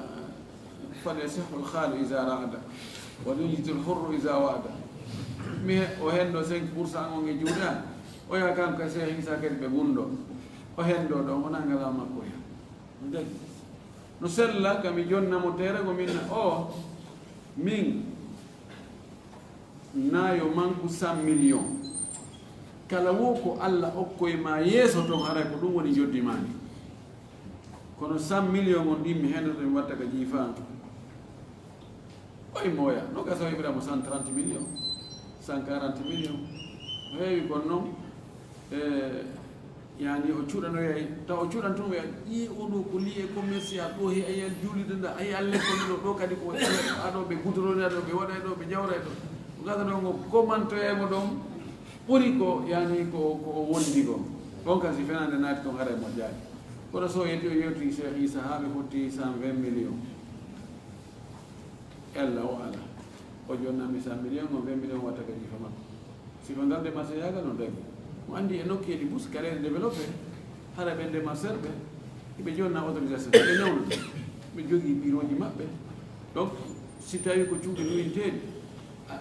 "Fal yasihhul halu iza ra'ada, wal yunjitul hurru iza wa'ada." Mi he-, o hendo cinq pour cent on e juuɗe an. O yaha kanko e Cheikh Issa kadi ɓe gundo. O hendo ɗo, wona ngala makko ya. Ndagi. No sella, ka mi jonna mo tere ko min na o, min na yo manku cent millions. Kala wo ko Alla okkoy ma yeeso ton, haray ko ɗum woni joddi ma ndi. Kono cent millions on ɗin mi hendoto mi watta ka jiifa. O immoya, no gasa o heɓira mo cent trente millions, cent quarante millions. O heewi kon noon, e, yani o cuɗanoyay, taw o cuɗan tun wiya, "Ƴii o ɗo ko lié commercial, ɗo he ayal juulirde nda, ayal lekkol ɗo, ɗo kadi ko waɗi, aɗo ɓe gudoroni, aɗo ɓe waɗa ɗo, ɓe jawra ɗo." O gasa ɗon o komantoyay mo ɗon, ɓuri ko, yani ko, ko o wondi kon. Ɗon kan si fenande naati ton haray moƴƴaani. Kono so o yewti, o yewti Cheikh Issa haa ɓe fotti cent vingt millions. Ella o ala. O jonnami cent millions, on vingt millions watta ka jiifa makko. Sifa ngal démarche yaagal no dagi. Mo anndi e nokkeeli bus, carrière développé, hara ɓe démarcheur ɓe, ɓe jonna autorisation, ɓe newna. Ɓe jogii birooji maɓɓe. Donc, si tawii ko cuuɗi luwinteeɗi, a,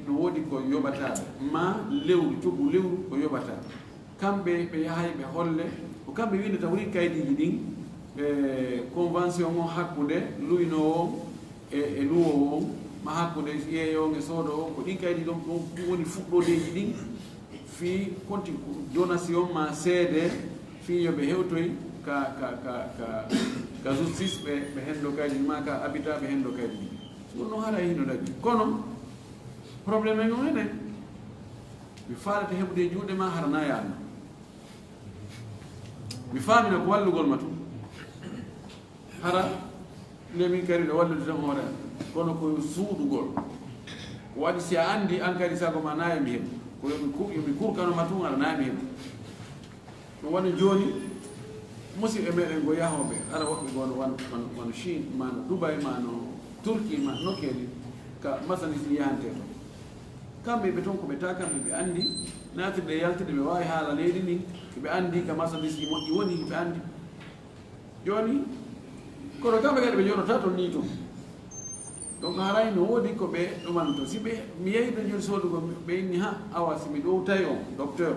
no woodi ko yoɓataa ɓe. Ma lewru, coggu lewru ko yoɓataa. Kamɓe ɓe yahay ɓe holle, ko kamɓe windata woni kaydiiji ɗin, e convention on hakkunde luwinoowo on e, e luwoowo on, ma hakkunde yeeyoowo on e soodoowo on, ko ɗin kaydi ɗon, ɗum, ɗum woni fuɗɗoodeeji ɗin, fii konti donation ma seede, fii yo ɓe hewtoy ka, ka, ka, ka, ka justice, ɓe, ɓe henndo kaydi ma ka habitat, ɓe henndo kaydi. Ɗum no hara hino dañi. Kono, problème en on enen, mi faalata heɓude e juuɗe ma hara na yaanno. Mi faamina ko wallugol ma tun. Hara nde min kadi no wallude tan hoore am. Kono ko suuɗugol. Ko waɗi si a anndi an kadi sago ma na e mi heɓu. Ko yo mi ku-, yo mi kurkano ma tun aɗa na e mi heɓu. Ɗum woni jooni, musidɓe meɗen go yahooɓe, hara woɓɓe go no wano, wano, wano Chine, ma no Dubai, ma no Turquie, ma no kedi, ka marchandise ɗin yahante ton. Kamɓe ɓe ton ko ɓe ta, kamɓe ɓe anndi, naatirde e yaltirde ɓe waawi haala leydi ndin, ɓe anndi ka marchandise ɗi moƴƴi woni, ɓe anndi. Jooni, kono kamɓe kadi ɓe jooɗotaa ton nii tun. Donc haray no woodi ko ɓe ɗumanto. Si ɓe, mi yehi ɓe jooni soodugol, ɓe inni, "Ha, awa, si mi ɗowtay on, docteur,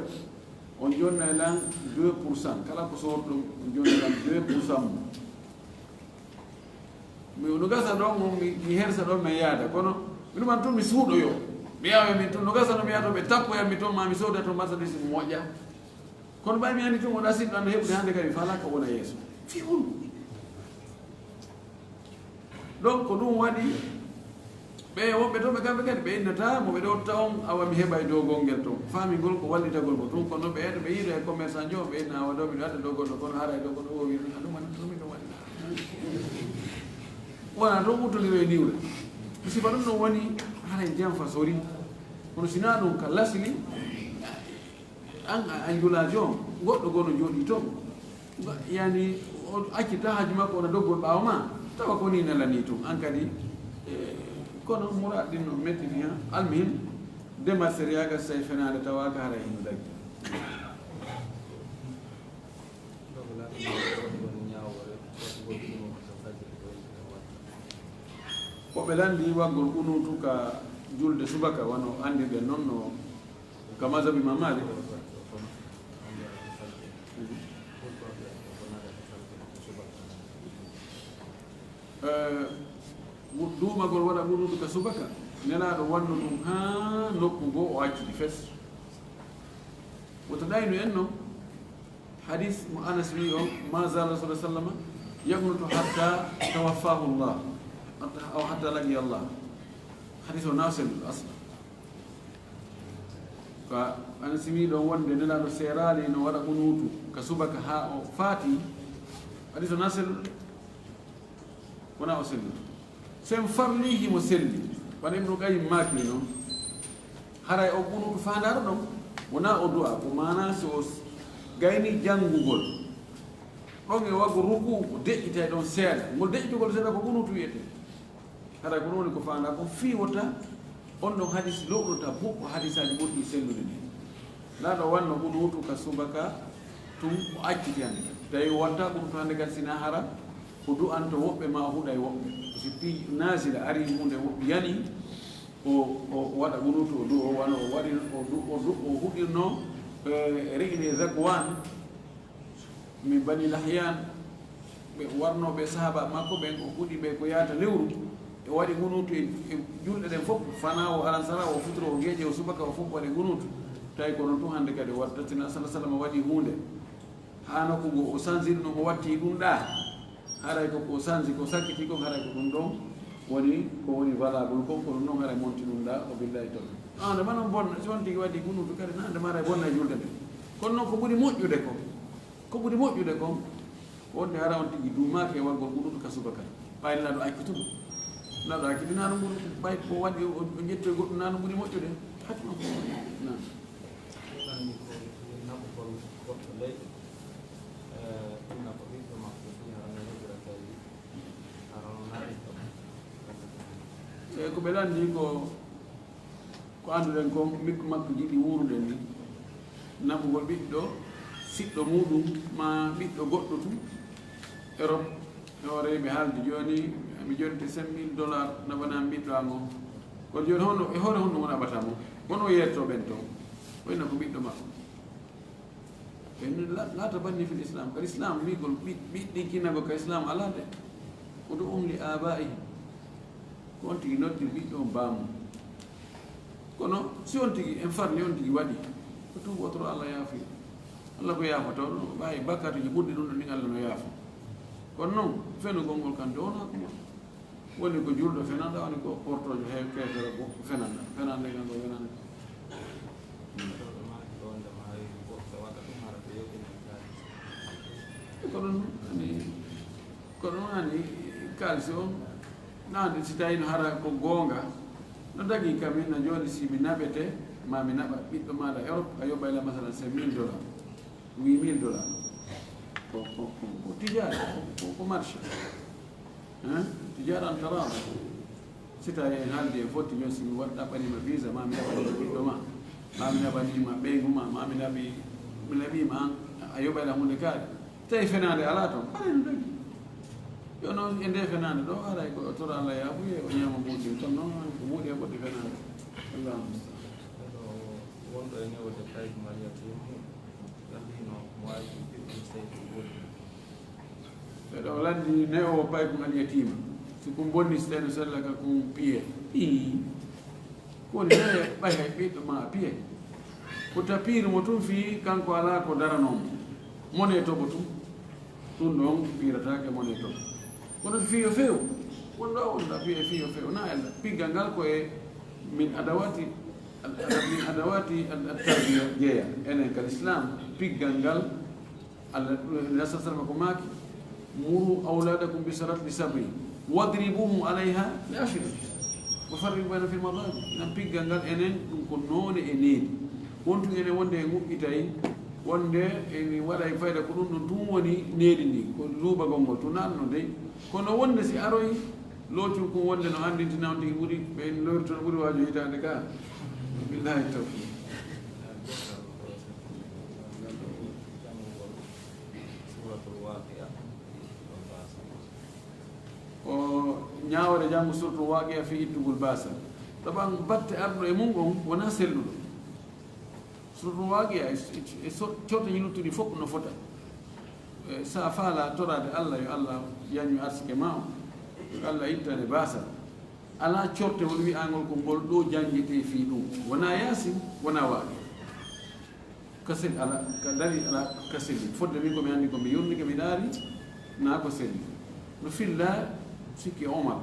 on jonnay lan deux pour cent. Kala ko soorɗon, on jonnay lan deux pour cent mum." Mi, no gasa ɗon, on mi, mi hersa ɗon, mi yaada. Kono mi ɗuman tun mi suuɗoyo. Mi yawa min tun, no gasa no mi yaha to ɓe tappoya mi ton, ma mi sooda ton marchandise mo moƴƴa. Kono ɓay mi anndi tun on asiɗɗo an heɓude hannde kadi, mi faalaa ka wona yeeso. Fii honɗum? Donc, ko ɗum waɗi, ɓe woɓɓe to ɓe kamɓe kadi, ɓe innata mo ɓe ɗo taw on, awa mi heɓa e dow gongel ton. Faamingol ko wallitagol mo tun, kono ɓe eto ɓe yiida e commerçant jo, ɓe inna awa ɗo miɗo adda dow goɗɗo, kono haara e dow goɗɗo o wi'i, "Ɗum a ɗum, ɗum, ɗum, ɗum waɗi." Wona to wuttondiro e niwre. Sifa ɗum ɗon woni, haray jam fa sori. Kono si na ɗum ka lasli, an a, a njulaajo on, goɗɗo gono jooɗii ton. Ba, yani, o acci tahaaji makko ona doggol ɓaawo ma, tawa ko ni nelanii tun. An kadi, eh, kono muraad ɗin no metti ni, ha. Almuhim, demal sariya ga say fenaande tawa ka haray hino daggi. Ko ɓe lanndi waggol kunuutu ka julde subaka, wano anndirɗen non no ka mazhabi Imam Malik. Eh, wu-, duumagol waɗa kunuutu ka subaka, Nelaaɗo wanno ɗum haa nokku goo o acci ɗi fes. Wota ɗaynu en non, hadis mo Anas wi on, "Ma zala Rasulullah sallallahu alaihi wasallam yaqnutu hatta tawaffahu Allah, hatta, aw hatta laqiya Allah." Hadis o na selluɗo asla. Ka Anas wi ɗon wonde Nelaaɗo seeraali no waɗa kunuutu ka subaka haa o faati. Hadis o na selluɗo. Wona o selli. Sen farli himo selli. Wano Ibnu Qayyim maaki non. Haray o kunuutu faandaaro ɗon. Wona o du'a. Ko maana si o s-, gayni janngugol. Ɗon e wago ruku, o deƴƴitay ɗon seeɗa. Ngol deƴƴitugol seeɗa ko kunuutu wiyetee. Haray ko ɗum woni ko faandaa kon fii wota on ɗon hadis lo'rota buɓɓo hadisaaji ɓurɗi sellude ɗin. Nelaaɗo wanno kunuutu ka subaka tun o acciti hannde. Tawi o watta kunuutu hannde kadi sina hara o du'anto woɓɓe ma o huɗay woɓɓe. Ko si fii naasila ari huunde woɓɓe yani o, o waɗa kunuutu o du'o wano o waɗi o du-, o du-, o huɗirno, eh, Ri'li Zakwan. Min Bani Lahyan, ɓe warnooɓe sahaaba makko ɓen, o huɗi ɓe ko yaata lewru, o waɗi kunuutu e, e julɗe ɗen fof, fanaa o alansara, o futuro, o geeƴe, o subaka, o fof waɗi kunuutu. Tawi ko non tun hannde kadi o waɗi, tati na sallallahu alaihi wasallam waɗi huunde. Haa nokku goo o sanziri ɗum, o watti ɗum ɗaa. Haray ko ko sanzi, ko sakkiti kon, haray ko ɗum ɗon woni, ko woni valable kon, ko ɗum ɗon haray monti ɗum ɗaa, o billahi tawfiq. Ah, nde ma non bonna, si on tigi waɗi kunuutu kadi, na nde ma haray bonna e julde nde. Kono non ko ɓuri moƴƴude kon, Ko ɓuri moƴƴude kon, wonde hara on tigi duumaaki e waggol kunuutu ka subaka. Ɓay Nelaaɗo accituno. Nelaaɗo accitinaano ngol, ɓay ko waɗi o, o ƴettoy goɗɗum, naano ɓuri moƴƴude. Hati ma ko moƴƴi. Naam. Ɗum ko naɓugol goɗɗo leyɗe. Eh, inna ko ɓiɗɗo makko fii hara no heɓira kaydi. Hara no naɓi ɗum. Eh, ko ɓe lanndii ko Ko annduɗen kon, mikku makko jiɗi wuurude ni, naɓugol ɓiɗɗo siɗɗo muuɗum, maa ɓiɗɗo goɗɗo tun, Erop, E hoore ɓe haaldi jooni, mi jonti cinq mille dollars naɓanam ɓiɗɗo am o. Kono jooni honno, e hoore honno mo naɓata mo? Kono o yeeto ɓen toon. O inna ko ɓiɗɗo makko. Ɓe la-, laata banni fil Islam. Ka Islam wiigol ɓi-, ɓiɗɗinkinagol ka Islam alaa de. Ud'uhum li abaihim. Ko on tigi noddir ɓiɗɗo on baamu. Kono si on tigi, en farli on tigi waɗi, o tuubu o toro Allah yaafoya. Allah ko yaafotooɗo, ɓaawi bakkatuuji ɓurɗi ɗum ɗo ndin Allah no yaafo. Kono non, fenugol ngol kan de wonaa ko mon. Woni ko julɗo fenanɗa, woni ko portoojo he keefeero go fenanɗa. Fenande kan ko fenande. Ko ɗum ani, ko ɗum ani kaalisi on, nande si tawi no hara ko goonga, no dagi kam min no jooni si mi naɓete, ma mi naɓa ɓiɗɗo maaɗa Europe, a yoɓayla masalan cinq mille dollars, huit mille dollars. Ko, ko, ko, ko tijaara, ko, ko, ko marché. Hein? Tijaara an taraaba. Si tawi en haaldi en fotti jooni si mi waɗ-, ɗaɓɓaniima visa, ma mi ɗaɓɓaniima ɓiɗɗo ma, ma mi ɗaɓɓaniima ɓeyngu ma, ma mi naɓi, mi naɓiima an, a yoɓayla huunde kaari. Tawi fenaande alaa toon, alaa no dagi. Yo noon e nde fenaande ɗo, haray ko o toro Allah yaafuye, o ñaama mbuuɗi, kono noon ko mbuuɗi e ɓoɗɗi fenaande. Allahumma musta'an. Wonɗo e newde kayit Mariyatim, gandino mo waawi ɗum ɓiɗɗo sey ko ɓuri. Ɓe ɗo lanndi ne'owo paykun al yatiima. Si kun bonni si tawi no sella ka kun piye. Ii. Ko woni ne'e ɓay hay ɓiɗɗo ma a piye. Ko tapiiri mo tun fii kanko alaa ko daranoo mo. Mone toɓo tun. Ɗun ɗon piirataake mone toɓo. Kono fii yo few. Wonɗo a wonɗa piye fii yo few. Na ella. Piggal ngal ko e min adawati, al-, al-, min adawati al-, al-tarbiya jeeya. Enen kal Islam, piggal ngal Allah, Nabi sallallahu alaihi wasallam ko maaki, "Muru awladakum bi salati li sab'i, wadribuhum alayha li ashri, wa farriqu bayna fil madaji." Nan piggal ngal enen ɗum ko noone e needi. Wontu enen wonde e ŋuɓɓitay, wonde eni waɗa e fayda ko ɗum ɗon tun woni needi ndi, ko luubagol ngol tun nan no dey. Kono wonde si aroy, loocol kun wonde no anndintina on tigi ɓuri, ɓe lorto no ɓuri waajo hitaande ka. Billahi tawfiq. O ñaawore janngo surtout Waaqi'a fii ittugol baasal. Taban batte arɗo e mun on wonaa selluɗo. Surtout Waaqi'a e, e, e so-, corteji luttuɗi fof no fota. E, sa faala toraade Allah, yo Allah yañu arsike ma o. Yo Allah ittane baasal. Alaa cortewol wi'angol ko ngol ɗo janngetee fii ɗum. Wonaa Yaasin, wonaa Waaqi'a. Ka sel-, ala, ka dali ala ka selli. Fodde min ko mi anndi ko mi yurnike, mi ɗaari, naa ko selli. No filla sikki Omar.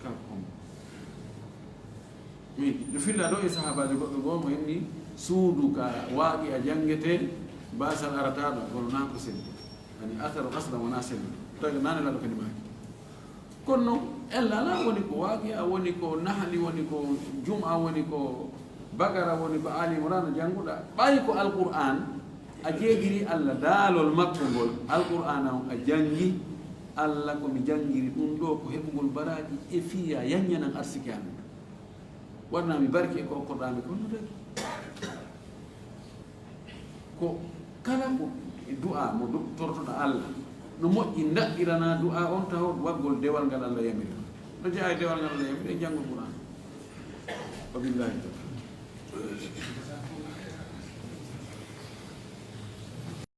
Kanko Omar. Mi, no filla ɗo e sahaabaajo goɗɗo goo mo inni suudu ka Waaqi'a janngetee, baasal arataɗo, kono naa ko selli. Ani asaru aslan wonaa selli. Tawi naane laɗo kadi maaki. Kono non, ella alaa woni ko Waaqi'a, woni ko Nahli, woni ko Jum'a, woni ko Bakara, woni ko Ali Imran jannguɗa. Ɓay ko Alqur'aan, a jeegirii Allah daalol makko ngol, Alqur'aana on a janngi, Allah ko mi janngiri ɗum ɗo ko heɓugol baraaji e fiya yaññanan arsike an. Waɗnaa mi barke e ko okkorɗaa mi kon no dagi. Ko kala ko e du'a mo du-, torotoɗaa Allah, no moƴƴi ndaɗɗiranaa du'a on taho waggol dewal ngal Allah yamiri. No jeyaa e dewal ngal Allah yamiri e janngol Qur'aan. Wa billahi tawfiq.